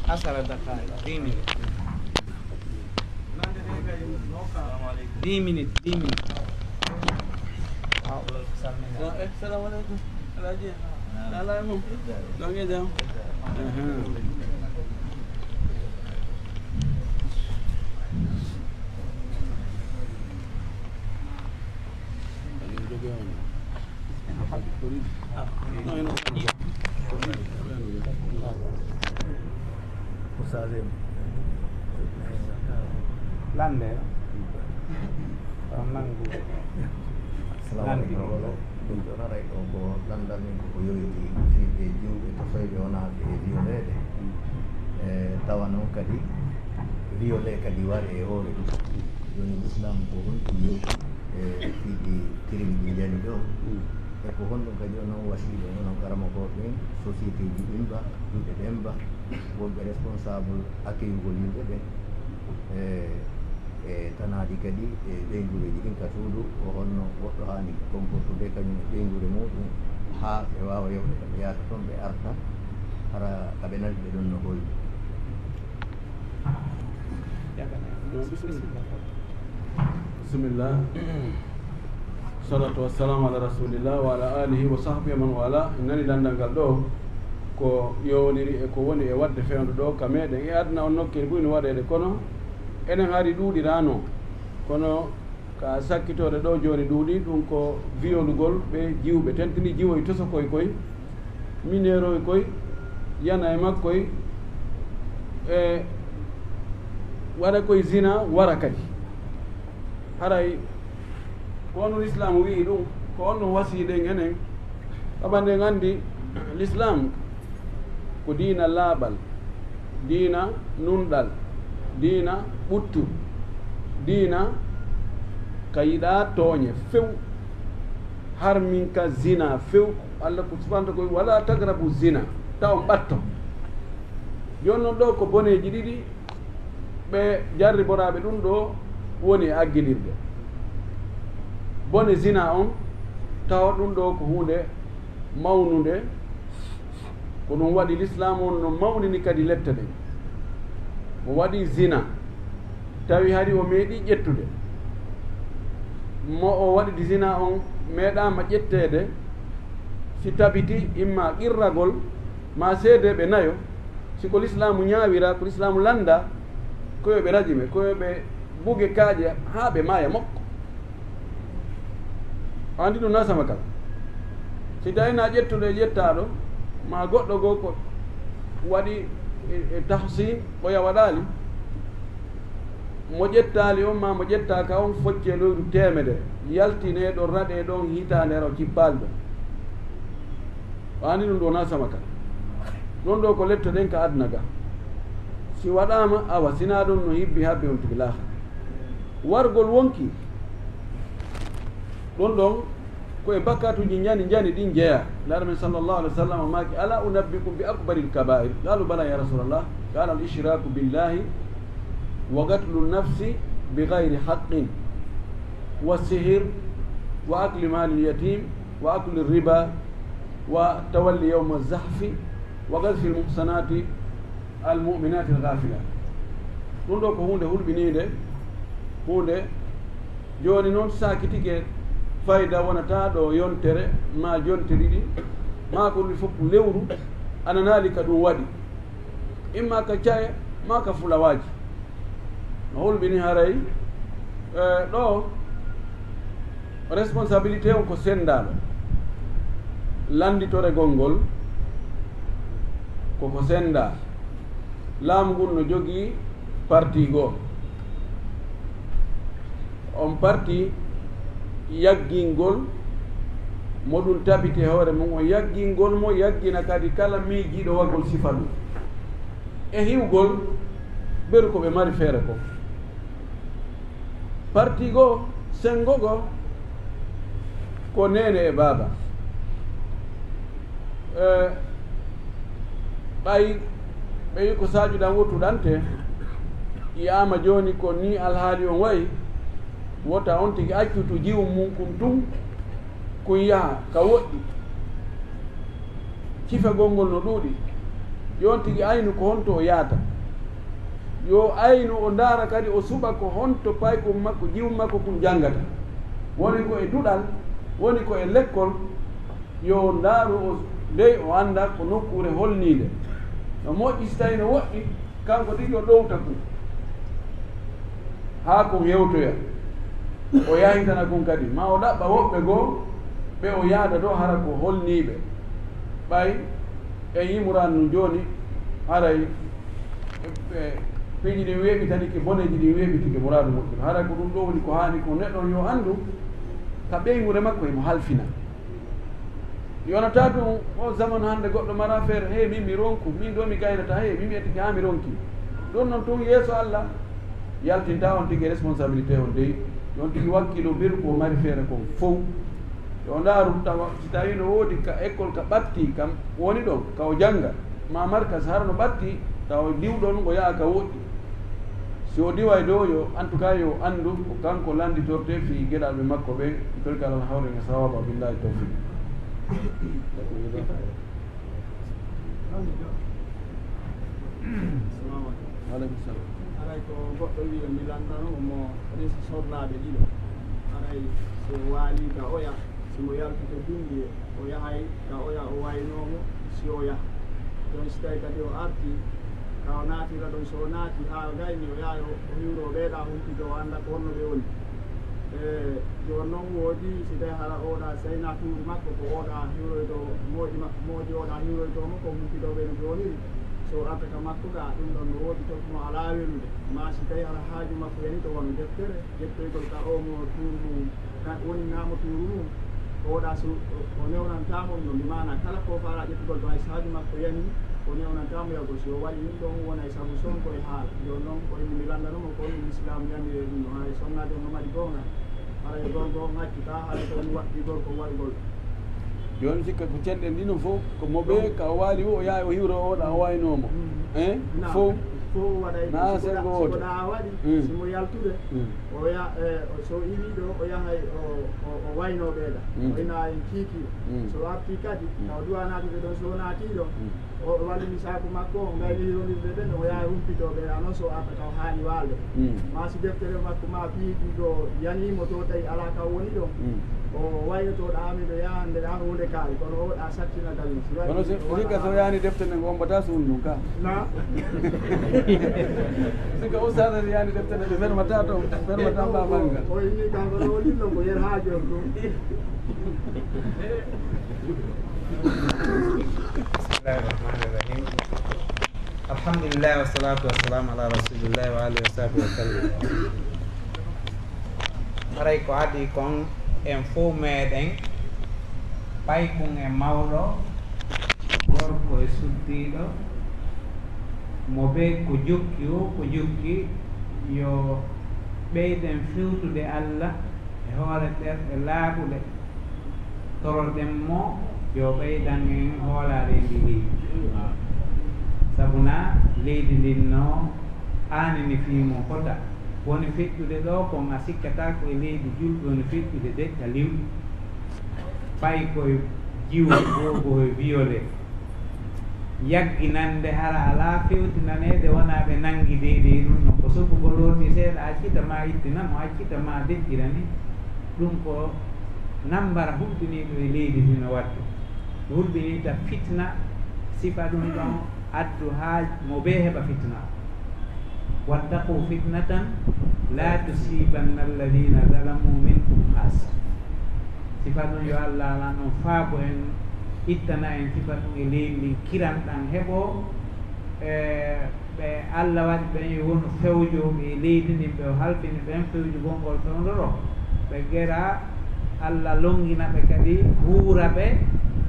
Asara Dakar, dix minutes. Dix minutes, dix minutes. Salamu aleykum. Alaaji. Alaa mum. Ɗon e jam. Aha. Lande. On nangu. Assalamu aleykum. Ɗum ɗo naray ɗo ko landal min koko yowiti fii ɓe jiwɓe tosoyɓe wonaaɓe e viyoleede. E tawa noon kadi viyolee kadi ware e hoore ɗum. Jooni Islam ko honɗum yowti e fii ɗi tirim ɗi njani ɗo? E ko honɗum kadi onon wasiiɓe, onon karamokooɓe ɓen, société ji ɗin ba, duɗe ɗen ba, wonɓe responsable accueillugol yimɓe ɓen? E e tanaadi kadi e ɓeynguureeji ɗin ka suudu, ko honno goɗɗo haani comportude kañum e ɓeynguure muuɗum, haa ɓe waawa yewde ka ɓe yahata toon, ɓe arta, hara ka ɓe nani ɓe ɗon no hoyni. Bisimilla. Salatu wassalamu ala rasulillah wa ala alihi wa sahbihi wa man wala. En nani landal ngal ɗo, ko yowondiri e ko woni e waɗde fewndo ɗo ka meɗen. E aduna on nokkeeli buy no waɗeede, kono enen hari ɗuuɗiraano. Kono ka sakkitoore ɗo jooni ɗuuɗi, ɗum ko viyolugol ɓe jiwɓe, tentini jiwoy tosokoy koy, mineeroy koy, yana e makkoy, e waɗa koy zina, wara kadi. Haray ko on Lislaamu wi'i ɗum, ko on ɗum wasiyɗen enen. Saba nde en anndi Lislaam ko diina laaɓal, diina nunɗal, diina ɓuttu, diina ka yiɗaa tooñe few, har min ka zina few. Allah ko subhanahu wa ta'ala, "Wala taqrabu zina," taw on ɓatto. Jooni noon ɗo ko boneeji ɗiɗi ɓe jarriboraaɓe ɗum ɗo woni e agginirde. Bone zina on, tawa ɗum ɗo ko huunde mawnunde, ko ɗum waɗi Lislaam on no mawnini kadi lette ɗen. Mo waɗi zina, tawi hari o meeɗi ƴettude. Mo o waɗi zina on meeɗaama ƴetteede, si tabiti imma qirragol, ma seedeeɓe nayo, si ko Lislaamu ñaawira, ko Lislaamu lannda, ko yo ɓe rajime, ko yo ɓe buge kaaƴe haa ɓe maaya mokko. A anndi ɗum na sama kala. Si tawi na ƴettuɗo e ƴettaaɗo, ma goɗɗo goo ko waɗi e, e tahsin, ɓoya waɗaali, mo ƴettaali on ma mo ƴettaaka on, foccee leyru teemedere, yaltinee ɗon, raɗee ɗon hitaande hara o cippaali ɗon. A anndi ɗum ɗo na sama kala. Ɗon ɗo ko lette ɗen ka aduna ga. Si waɗaama, awa, si na ɗum no hibbi habbi on tigi laaha. Wargol wonki. Ɗon ɗon ko e bakkatuuji njani njani ɗin jeyaa. Laaɗo men sallallahu alaihi wa sallam maaki, "Ala unabbikum bi akbaril kabair?" Qalu, "Bala ya Rasulallah." Qala, "Al ishraku billahi wa qatlu nafsi bi ghairi haqqin wa sihir wa akli malil yatim wa akli riba wa tawalli yawma zahfi wa qadhfil muhsanati al mu'minati al ghafila." Ɗum ɗo ko huunde hulɓiniinde, huunde jooni noon saakitike, fayda wonata ɗo yontere ma jonte ɗiɗi, ma ko ɗum fof lewru, a nanaali ka ɗum waɗi, imma ka caye, ma ka fulawaaji. No hulɓini haray, eh, ɗo responsabilité on ko senndaaɗo. Lannditoregol ngol ko ko senndaa. Laamu ngun no jogii parti goo. On parti yaggingol mo ɗum tabiti e hoore mum, on yaggingol mo, yaggina kadi kala miijiiɗo waggol sifa ɗum. E hiwgol ɓeru ko ɓe mari feere ko. Parti goo, senngo goo, ko neene e baaba. Eh, ɓay ɓe wi ko Sadio ɗan wottu ɗante, yiyaama jooni ko ni alhaali on wayi, wota on tigi accu to jiwum mum kun tun, kun yaha ka woɗɗi. Cifagol ngol no ɗuuɗi. Yo on tigi aynu ko honto o yaata. Yo aynu o ndaara kadi o suɓa ko honto paykun makko, jiwum makko kun janngata. Woni ko e duɗal, Woni ko e lekkol, yo ndaaru o dey o annda ko nokkuure holniinde. No moƴƴi si tawii no woɗɗi, kanko tigi o ɗowta kun haa kun hewtoya. O yahitana kun kadi, ma o ɗaɓɓa woɓɓe goo ɓe o yaada ɗo hara ko holniiɓe. Ɓay en yii muraadu nun jooni, haray e, e, piiji ɗin weeɓitanike, boneeji ɗin weeɓitike muraadu moƴƴuɗo. Haray ko ɗum ɗo woni ko haani ko neɗɗo on yo anndu ka ɓeynguure makko himo halfina. Yonata ɗum o zamanu hannde goɗɗo mara feere, "Hey, min mi ronku, min ɗo mi gaynata, hey, min mi ettike haa mi ronki." Ɗum non tun yeeso Alla, yaltinta on tigi responsabilité on dey, yo on tigi wakkilo beru ko mari feere kon fow. Yo ndaaru tawa, si tawii no woodi ka école ka ɓatti kam woni ɗon, ka o jannga, ma markas hara no ɓatti, tawa diwɗon ngo yaha ka woɗɗi. Si o diway ɗo, yo, en tout cas, yo anndu ko kanko lannditorte fii geɗalɓe makko ɓen, torgal hawre nge sawaba, billahi tawfiq. Salamu aleykum. Waaleykum salam. Haray ko goɗɗo wi'i mi lanndano mo resi sorlaaɓe ɗiɗo. Haray si o waali ka oya, si mo yalti to dunngi, o yahay ka oya, o waynoo mo, si o yaha. Ɗon si tawi kadi o arti, ka o naatira ɗon, so o naati haa gayni, o yahay o, o hiwroo ɓee ɗaa humpito, o annda ko honno ɓe woni. E, jooni non woodi, si tawi hara oo ɗaa seyna tuuru makko, ko oo ɗaa hiwroytoo, moodi ma-, moodi oo ɗaa hiwroytoo mo, ko humpitoo ɓe no jooniri. So o arta ka makko ga, ɗum ɗon no woodi tokki mo alaa welude. Ma si tawi hara haaju makko yani to wano deftere, ƴettoygol ka oo mo tuuru mum, ka woni naamo tuuru mum, oo ɗaa so o, o newnantaa mo ɗum, bi maana kala ko faala ƴettugol to hay so haaju makko yani, o newnantaa mo yahgol. Si o waɗi ɗum ɗon, wonay sabu son ko e haala. Jooni non, ko imo mi lanndano mo, ko ɗum Islaam yamiri e ɗum ɗon. Haray sonnaade on no mari goonga. Haray gorko on accu ka, haray ko ɗum waɗɗi gorko on waɗugol. Jooni sikka ko cenɗen ɗino fof, ko mo ɓe ka o waali o, o yaha o hiwro o ɗa o waynoo mo. Mm. Eh? Na, fof. Fof waɗay na ko sengo wooto. Ko ɗa a waɗi, mm, si mo yaltude, mm, o ya-, eh, o, so iwi ɗo, o yahay o, o, o waynoo ɓeeɗa. Mm. O ina en kiikiiɗo. Mm. So arti kadi, mm, taw duwa naatude ɗon, so o naati ɗo, mm, o, o walli misaaku makko, o ngayni hirondirde ɓen, o yaha humpitoo ɓe, a non so arta taw haani waalde. Mm. Ma si deftere makko ma piiji ɗo yanii mo to tawi alaa ka woni ɗon. Mm. O waynoto ɗa amin ɗo yaha nde ɗa huunde kaari, kono o ɗa sattina dalil. Si waɗi kono si, o si ka waɗa so yaani deftere nden, o ombataa suudu ndun ka. Na? Si ka ustaasa si yaani deftere nden, ɓe fermataa to, fermataa ba manga. O inni kanko ɗo o lillo ko yer haa jooni ɗum. بسم الله الرحمن الرحيم. الحمد لله والصلاة والسلام على رسول الله وآله وصحبه وسلم. Haray ko adii kon en fow meeɗen, paykun e mawɗo, gorko e suddiiɗo, mo bee ko jokki o, ko jokki, yo ɓeyden fewtude Alla e hoore ɗerɗe laaɓuɗe. Toroɗen mo yo ɓeydan en hoolaare ndi leydi. Sabu na leydi ndin no aanini fii mum fota. Woni feƴƴude ɗo kon a sikkataa ko e leydi julɓe woni feƴƴude de ka liw. Fay koye jiwo boobo e violet. Yagginande hara alaa fewtinaneede wonaa ɓe nanngi deydey ɗum ɗon. Ko sokugol looti seeɗa, accita ma ittina mo, accita ma deƴƴira ni. Ɗum ko nambara hulɓiniiɗo e leydi hino waɗde. Hulɓiniita fitna, sifa ɗum ɗon, addu haa mo bee heɓa fitna. واتقوا فتنة لا تصيبن الذين ظلموا منكم خاصة. Sifa ɗum yo Allah alan on faabo en, ittana en sifa ɗum e leydi ndin, kiran ɗan heɓo, e, ɓe Allah waɗi ɓen yo wonu fewjooɓe e leydi ndin, ɓe o halfini ɓen fewjugol ngol fewndoro, ɓe gera Allah longina ɓe kadi, huura ɓe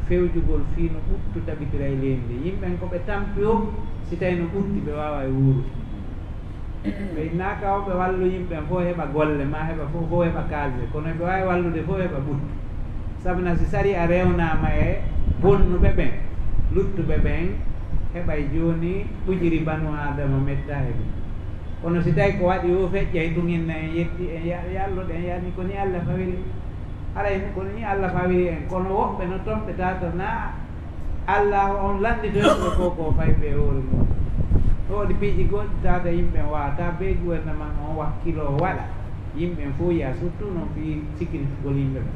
fewjugol fii no ɓuttu tabitira e leydi ndin. Yimɓen ko ɓe tampi o, si tawi no ɓutti, ɓe waawa e wuurude. Ɓe innaaka o ɓe wallu yimɓe ɓen fof heɓa golle, ma heɓa fof, fof heɓa kaalise, kono ɓe waawi wallude fof heɓa ɓuttu. Sabu na si sariya rewnaama e bonnuɓe ɓen, luttuɓe ɓen heɓay jooni ɓujiri banu Aadama metta e ɗum. Kono si tawi ko waɗi o feƴƴay tun inna en yetti, en ya-, yalloɗen, yani ko ni Allah fawiri. Haray ko ni Allah fawiri en, kono woɓɓe no tompeta to na Allah on lannditoyɓe ko, ko fay ɓe hoore mum. Ɗo waɗi piiji goɗɗi tawata yimɓe wata be gouvernement on wakkilo waɗa. Yimɓe fof yiya, surtout noon fii sikkiritugol yimɓe ɓe.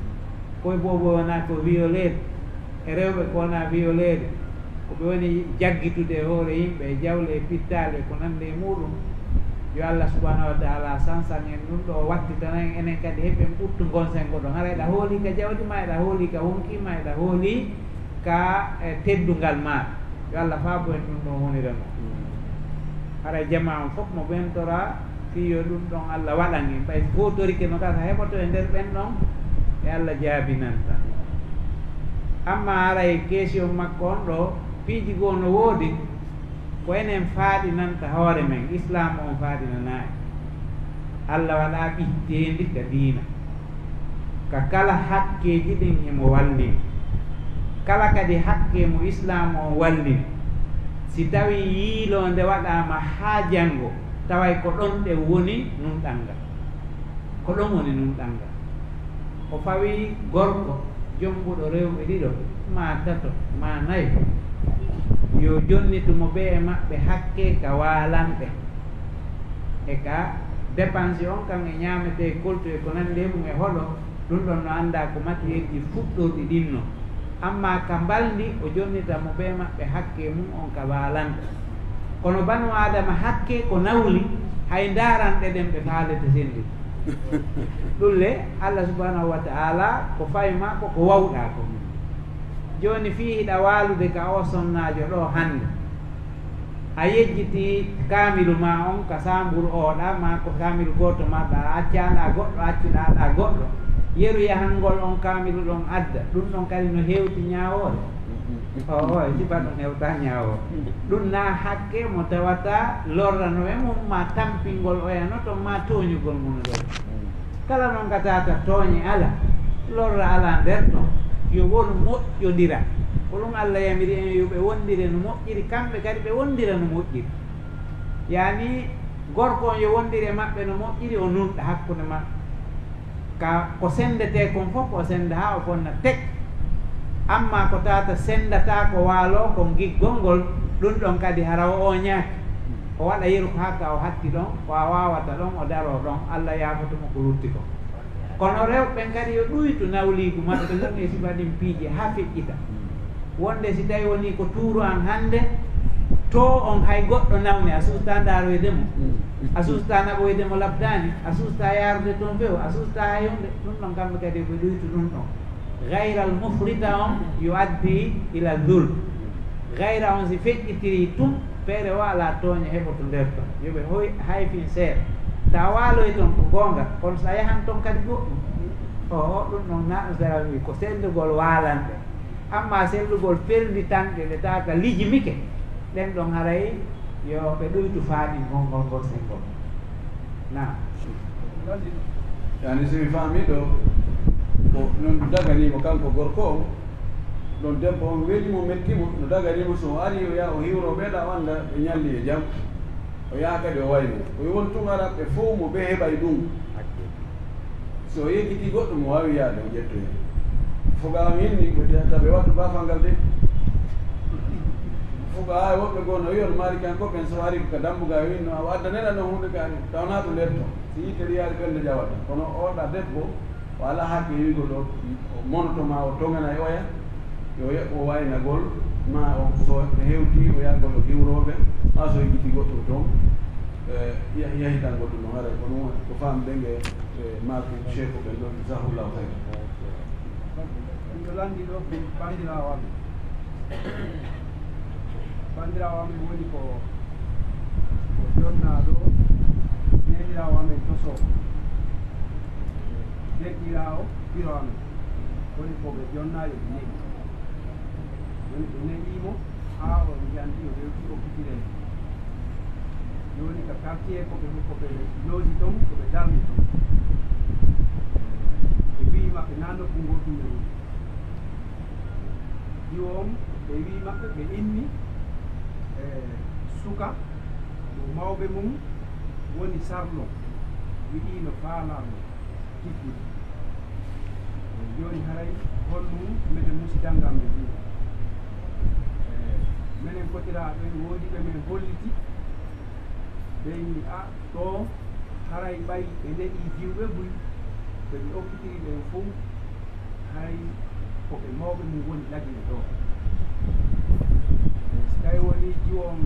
Koye boobo wonaa ko violé, e rewɓe ko wonaa violé, ko ɓe woni jaggitude e hoore yimɓe, e jawle, e pittaali, e ko nanndi e muuɗum. Yo Allah subhanahu wa taala sansan en ɗum ɗo, o wattitana en, enen kadi heɓen ɓuttu ngon sengo ɗon. Hara eɗa hooli ka jawdi ma, eɗa hooli ka wonki ma, eɗa hooli ka, eh, teddungal ma. Yo Allah faabo en ɗum ɗon wonira mo. Haray jamaa on fof mo ɓentora, fii yo ɗum ɗon Allah waɗan en. Ɓay gootorike no gasa heɓoto e nder ɓen ɗon, e Allah jaabinanta. Amma haray question makko on ɗo, piiji goo no woodi, ko enen faaɗinanta hoore men, Islaam on faaɗinanaa en. Allah waɗaa ɓitteendi ka diina. Ka kala hakkeeji ɗin himo wallini. Kala kadi hakke mo Islaam on wallini, si tawii yiiloonde waɗaama haa janngo, taway ko ɗon ɗe woni nunɗal ngal. Ko ɗon woni nunɗal ngal. O fawii gorko jonnguɗo rewɓe ɗiɗo, maa tato, maa nayo, yo jonnitu mo bee e maɓɓe hakke ka waalanɓe. E ka dépense on kan e ñaametee koltu e ko nanndi e mum e hoɗo, ɗum ɗon no anndaa ko matiyeeji fuɗɗorɗi ɗin non. Amma ka mbalndi, o jonnita mo bee maɓɓe hakke mum on ka waalanɓe. Kono banu Aadama hakke ko nawli, hay ndaaranɗe ɗen ɓe faalete senndi. Ɗum le, Allah subhanahu wa ta'ala ko fawi ma ko, ko wawɗaa ko. Jooni fii hiɗa waalude ka o sonnaajo ɗo hannde. A yejjiti kaamilu ma on ka saamburu oɗa, ma ko kaamilu gooto maɗa, a accaɗa goɗɗo, accuɗaɗa goɗɗo. Yeru yahangol on kaamilu ɗon adda. Ɗum ɗon kadi no hewti ñaawoore. O, o, e sifa ɗum hewta ñaawoore. Ɗum na hakke mo tawata lorrano e mum, ma tampingol oya no ton, ma tooñugol mum ɗon. Kala non ka tata tooñe ala, lorra ala nder ton, yo wonu moƴƴondira. Ko ɗum Allah yamiri en yo ɓe wondire no moƴƴiri, kamɓe kadi ɓe wondira no moƴƴiri. Yani gorko on yo wondire maɓɓe no moƴƴiri, o nunɗa hakkunde maɓɓe. Ka ko sendetee kon fof, o senda haa o fonna tek. Amma ko tata sendata ko waalo kon giggol ngol, ɗum ɗon kadi hara o oñaaki. O waɗa yeru ko haa ka o hatti ɗon, ko a waawata ɗon, o daroo ɗon, Allah yaafoto mo ko lutti kon. Kono rewɓe ɓen kadi yo ɗuytu nawliigu maɓɓe ngun e sifa ɗin piiji haa feƴƴita. Wonde si tawi woni ko tuuru an hannde, to on hay goɗɗo nawne, a suusta ndaaroyde mo, a suusta naɓoyde mo labdaani, a suusta yaarude toon few, a suusta hay hunde, ɗum ɗon kamɓe kadi ko ɗuytu ɗum ɗon. Gayral mufrita on yo addi ila dul. Gayra on si feƴƴitiri tun, feere o alaa tooñe heɓoto nder ton. Yo ɓe hoy-, hayfin seeɗa. Ta waaloy ton ko goonga, kono so a yahan ton kadi goɗɗum. O, o, ɗum ɗon na ɗum sera wi ko sendugol waalanɓe. Amma sellugol pelndi tanɗe ɗe tata lijimike, ɗen ɗon haray yo ɓe ɗuytu faaɗi ngol, ngol, ngol senngol. Naam. Yani, so mi faami ɗo, ko non daganii mo kanko gorko on, ɗon debbo on weli mo, metti mo, no daganii mo, so o ari, o yaha, o hiwro ɓe, ɗa o annda ɓe ñalli e jam, o yaha kadi o wayno. O won tun ara ɓe fow mo ɓe heɓay ɗum. So o yejjiti goɗɗo mo waawi yaade, o ƴettoya. Fuga o hinni, ko tawata ɓe wattu baafal ngal de. Fuga haa woɓɓe goo no wi'on maari kanko ɓen so ari ko ka dambugal o hinno, o addanena no huunde ka ari, tawnaa ɗum nder ton. Si yitere yaari ɓernde ƴawata. Kono oɗa debbo, o alaa hakke wi'ugol o monoto ma o toŋanay oya, yo o waynagol, ma o so hewti o yahgol o hiwrooɓe, maa so yejjiti goɗɗo ton, eh, ya-, yahitangol ɗum no haray. Kono ko faamde nge, eh, maaku Sheikh ɓen ɗon, jazahullahu khayran. Min ɗo lanndi ɗo, min banndiraawo amen. Banndiraawo amen woni ko, ko jonnaaɗo, neeniraawo amen tosoowo. Deƴƴiraawo biro amen. Woni ko ɓe jonnaa yo ɓe neɗi. Woni ɓe neɗii mo haa o janti o hewti okkitire en. Jooni ka quartier ko ɓe, ko ɓe looji ton, ko ɓe darni ton. Ɓe wi'i maɓɓe naa nokku ngootu ɓe woni. Iwo on, ɓe wi'i maɓɓe, ɓe inni, e, suka mo mawɓe mum woni sarlo, wi'i no faalaa mo tiggude. E, jooni haray honɗum meten musidal ngal men ɗum? E, menen kotiraaɓe en woodi ɓe men holliti, ɓe inni, a, ɗo haray ɓay ɓe neɗii diwɓe buy, ɓe ɓe okkitiri ɓen fow. Hay ko ɓe mawɓe mum woni Lagine ɗo. Si tawi woni jiwo on,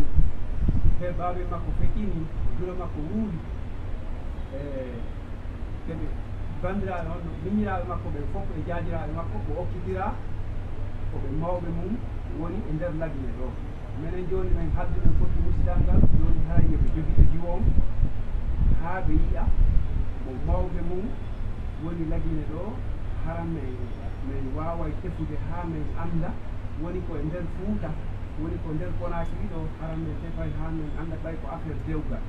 herbaaɓe makko feƴƴini, julo makko wuuri, e ɓe ɓe banndiraaɓe on, miñiraaɓe makko ɓe fof e jaajiraaɓe makko, o okkitiraa ko ɓe mawɓe mum woni e nder Lagine ɗo. Minen jooni, min haaldi, min fotti musidal ngal, jooni haray yo ɓe jogito jiwo on, haa ɓe yiya mo mawɓe mum woni Lagine ɗo, hara min, min waaway tefude haa min annda woni ko e nder Fuuta, woni ko nder Konaakiri ɗo, hara min tefay haa min annda ɓay ko affaire dewgal.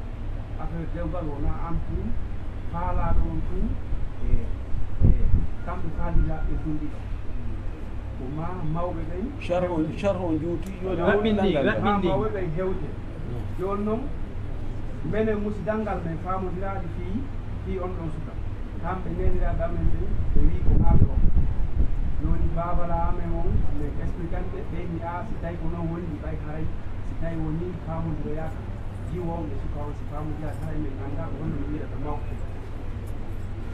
Affaire dewgal wonaa am tun, faalaaɗo on tun, e, e kamɓe faaliraaɓe tun ɗiɗo. Ko ma mawɓe ɓen. Sharh on, sharh on juuti, jooni raɓɓindi, raɓɓindi. Mawɓe ɓen hewte. Jooni non, menen musidal ngal, men faamondiraali fii, fii on ɗon suka. Kamɓe neeniraaɓe amen ɓen, ɓe wi'i ko maa ɓe on. Jooni baabala amen on, men expliquan ɓe, ɓe inni, "Aa, si tawi ko non woni, ɓay haray, si tawi woni faamondiroyaaka, jiwo on e suka on, si faamondiraa, haray men anndaa ko honno ɓe wi'irata mawɓe."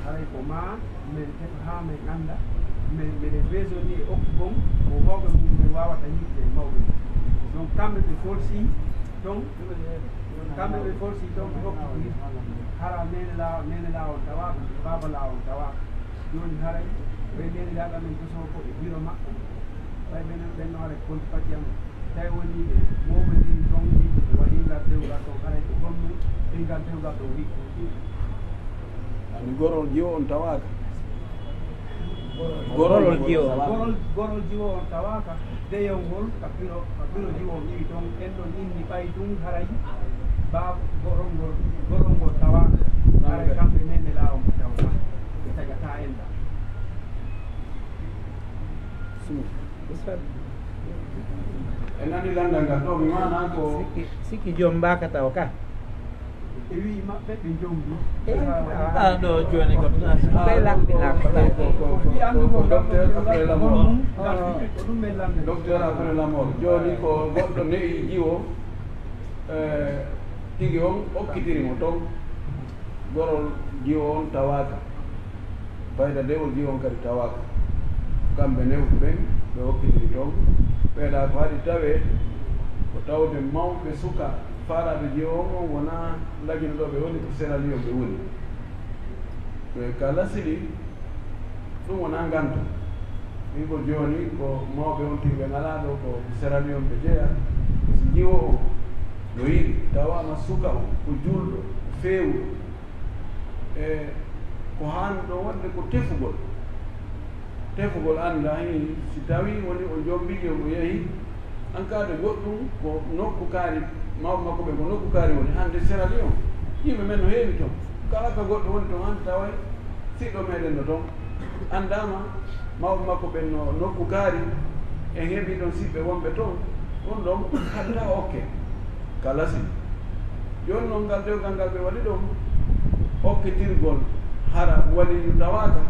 Haray ko maa men tefa haa men annda, men, meɗen raisonner e okku kon, ko mawɓe mum men waawata yiide e mawɓe mum. Donc, kamɓe ɓe forsi ton, kamɓe ɓe forsi ton, ɓe hokki ɗum. Hara neene laa-, neene laawol tawaaka, baaba laawol tawaaka. Jooni haray, ɓe neeniraaɓe amen to Soho ko e biro maɓɓe. Ɓay ɓen, ɓen no haray konti pati am. Tawi woni ɓe moɓondiri toon, wiide ɓe waɗi ngal dewgal toon, haray ko honno e ngal dewgal ɗo wi? Ani gorol jiwo on tawaaka. Gorol jiwo on. Gorol, gorol jiwo on tawaaka. Deyol ngol ka biro, ka biro jiwo on iwi toon, en ɗon inni ɓay ɗum haray ba gorol ngol, gorol ngol tawaaka. Haray kamɓe nene laawol ɓe tawaaka. Ɓe tagataa en ɗa. En nani lanndal ngal ɗo, mi maana ko sikki, sikki joom mbaaka taw ka. E wi'i maɓɓe ɓe njombi. Ah, ɗo jooni ko ɓe lanndina ko ɗa. Ko, ko, ko, ko, ko docteur après la mort. Ko ɗum men lanndata. Docteur après la mort. Jooni ko goɗɗo ne'i jiwo, eh, tigi on okkitiri mo toon. Gorol jiwo on tawaaka. Fayda dewol jiwo on kadi tawaaka. Kamɓe newɓe ɓen, ɓe okkitiri toon. Ɓeyɗa ko haɗi tawee, ko tawde mawɓe suka faalaaɓe jiwo on, on wonaa Lagine ɗo ɓe woni, ko Sierra Leone ɓe woni. Ɓe ka lasili, ɗum wonaa nganto. Min ko jooni, ko mawɓe on tigi ɓe ngalaa ɗo, ko Sierra Leone ɓe jeyaa. Si jiwo on no yiɗi, tawaama suka on, ko juulɗo, feewuɗo. E ko haani ɗon waɗde ko tefugol. Tefugol annda, hii, si tawii woni o jombijo, o yehi, an kaade goɗɗum ko nokku kaari, mawɓe makko ɓe ko nokku kaari woni, hannde Sierra Leone. Yimɓe men no heewi toon. Kala ka goɗɗo woni toon, hannde taway siɗɗo meɗen no toon. Anndaama, mawɓe makko ɓen no nokku kaari, en heɓii ɗon siɓɓe wonɓe toon. Ɗum ɗon hadda okke. Ka lasi. Jooni noon, ngal dewgal ngal ɓe waɗi ɗon, okkitirgol hara waliyu tawaaka,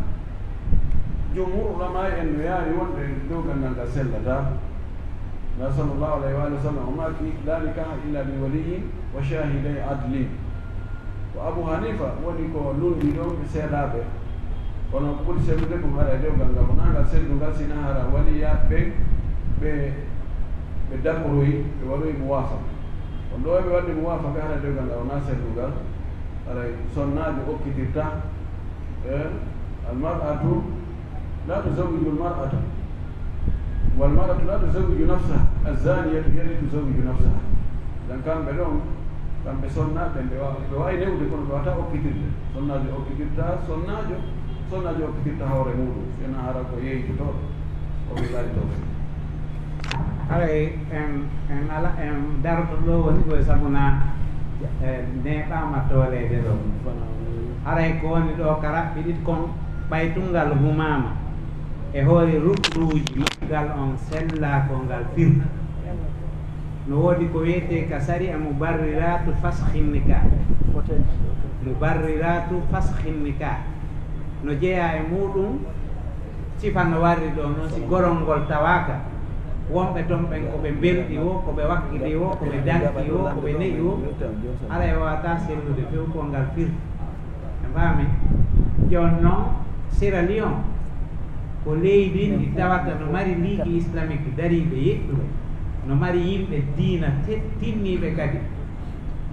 jumhur ulama en no yaari wonde dewgal ngal ngal sellataa. Nabi sallallahu alayhi wa sallam o maaki, "La nikaha illa bi waliyin wa shahiday adlin." Ko Abu Hanifa woni ko lundi ɗon e seedaaɓe. Kono ko ɓuri sellude ko hara e dewgal ngal, ko nangal sellungal, sina hara waliyaaɓe ɓen ɓe, ɓe dakoroyi, ɓe waɗoyi muwaafaqa. Kono ɗo ɓe waɗde muwaafaqa hara e dewgal ngal wonaa sellungal, haray sonnaajo okkitirta. E, al mar'atu la tuzawwiju al mar'ata, wal mar'atu la tuzawwiju nafsaha, az-zaniyatu hiya allati tuzawwiju nafsaha. Dan kamɓe ɗon, kamɓe sonnaaɓe, ɓe wa-, ɓe waawi newde, kono ɓe waawataa okkitirde. Sonnaajo okkitirta sonnaajo, sonnaajo okkitirta hoore muuɗum, si wonaa hara ko yeeytotooɗo. Wabillahi tawfiq. Haray en, en ala, en daroto ɗo woni ko e sabu na, eh, neeɓaama tooleede ɗo. Haray ko woni ɗo ka raɓɓiɗiɗi kon, ɓay tun ngal humaama e hoore ruknuuji maggal on sellaa ko ngal firti. No woodi ko wi'etee ka sariya mubarriratu faskhin nikah. Mubarriratu faskhin nikah. No jeyaa e muuɗum, sifa no warri ɗo noon, si gorol ngol tawaaka, wonɓe toon ɓen ko ɓe mbelɗi wo, ko ɓe wakkili wo, ko ɓe danki wo, ko ɓe ne'i wo, haray waawataa sellude few ko ngal firti. A faami? Jooni noon, Sierra Leone, Ko leydi ndi tawata no mari ligue islamique dariiɓe yeɗɗuɓe, no mari yimɓe diina te- tinniiɓe kadi.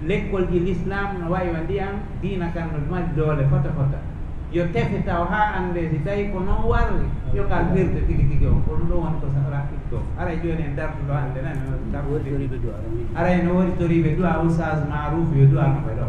Lekkolji l'islam no wayi wa ndiyam, diina kan no mari doole fota fota. Yo tefe taw haa annde si tawi ko noon warri, yo ngal firde tigi tigi o. Ko ɗum ɗo woni ko sa- raɓɓiɗi ko. Haray jooni en dartuɗo hannde nan, haray no woni toriiɓe du'a, Oustaz Marouf yo du'a no ɓe ɗo.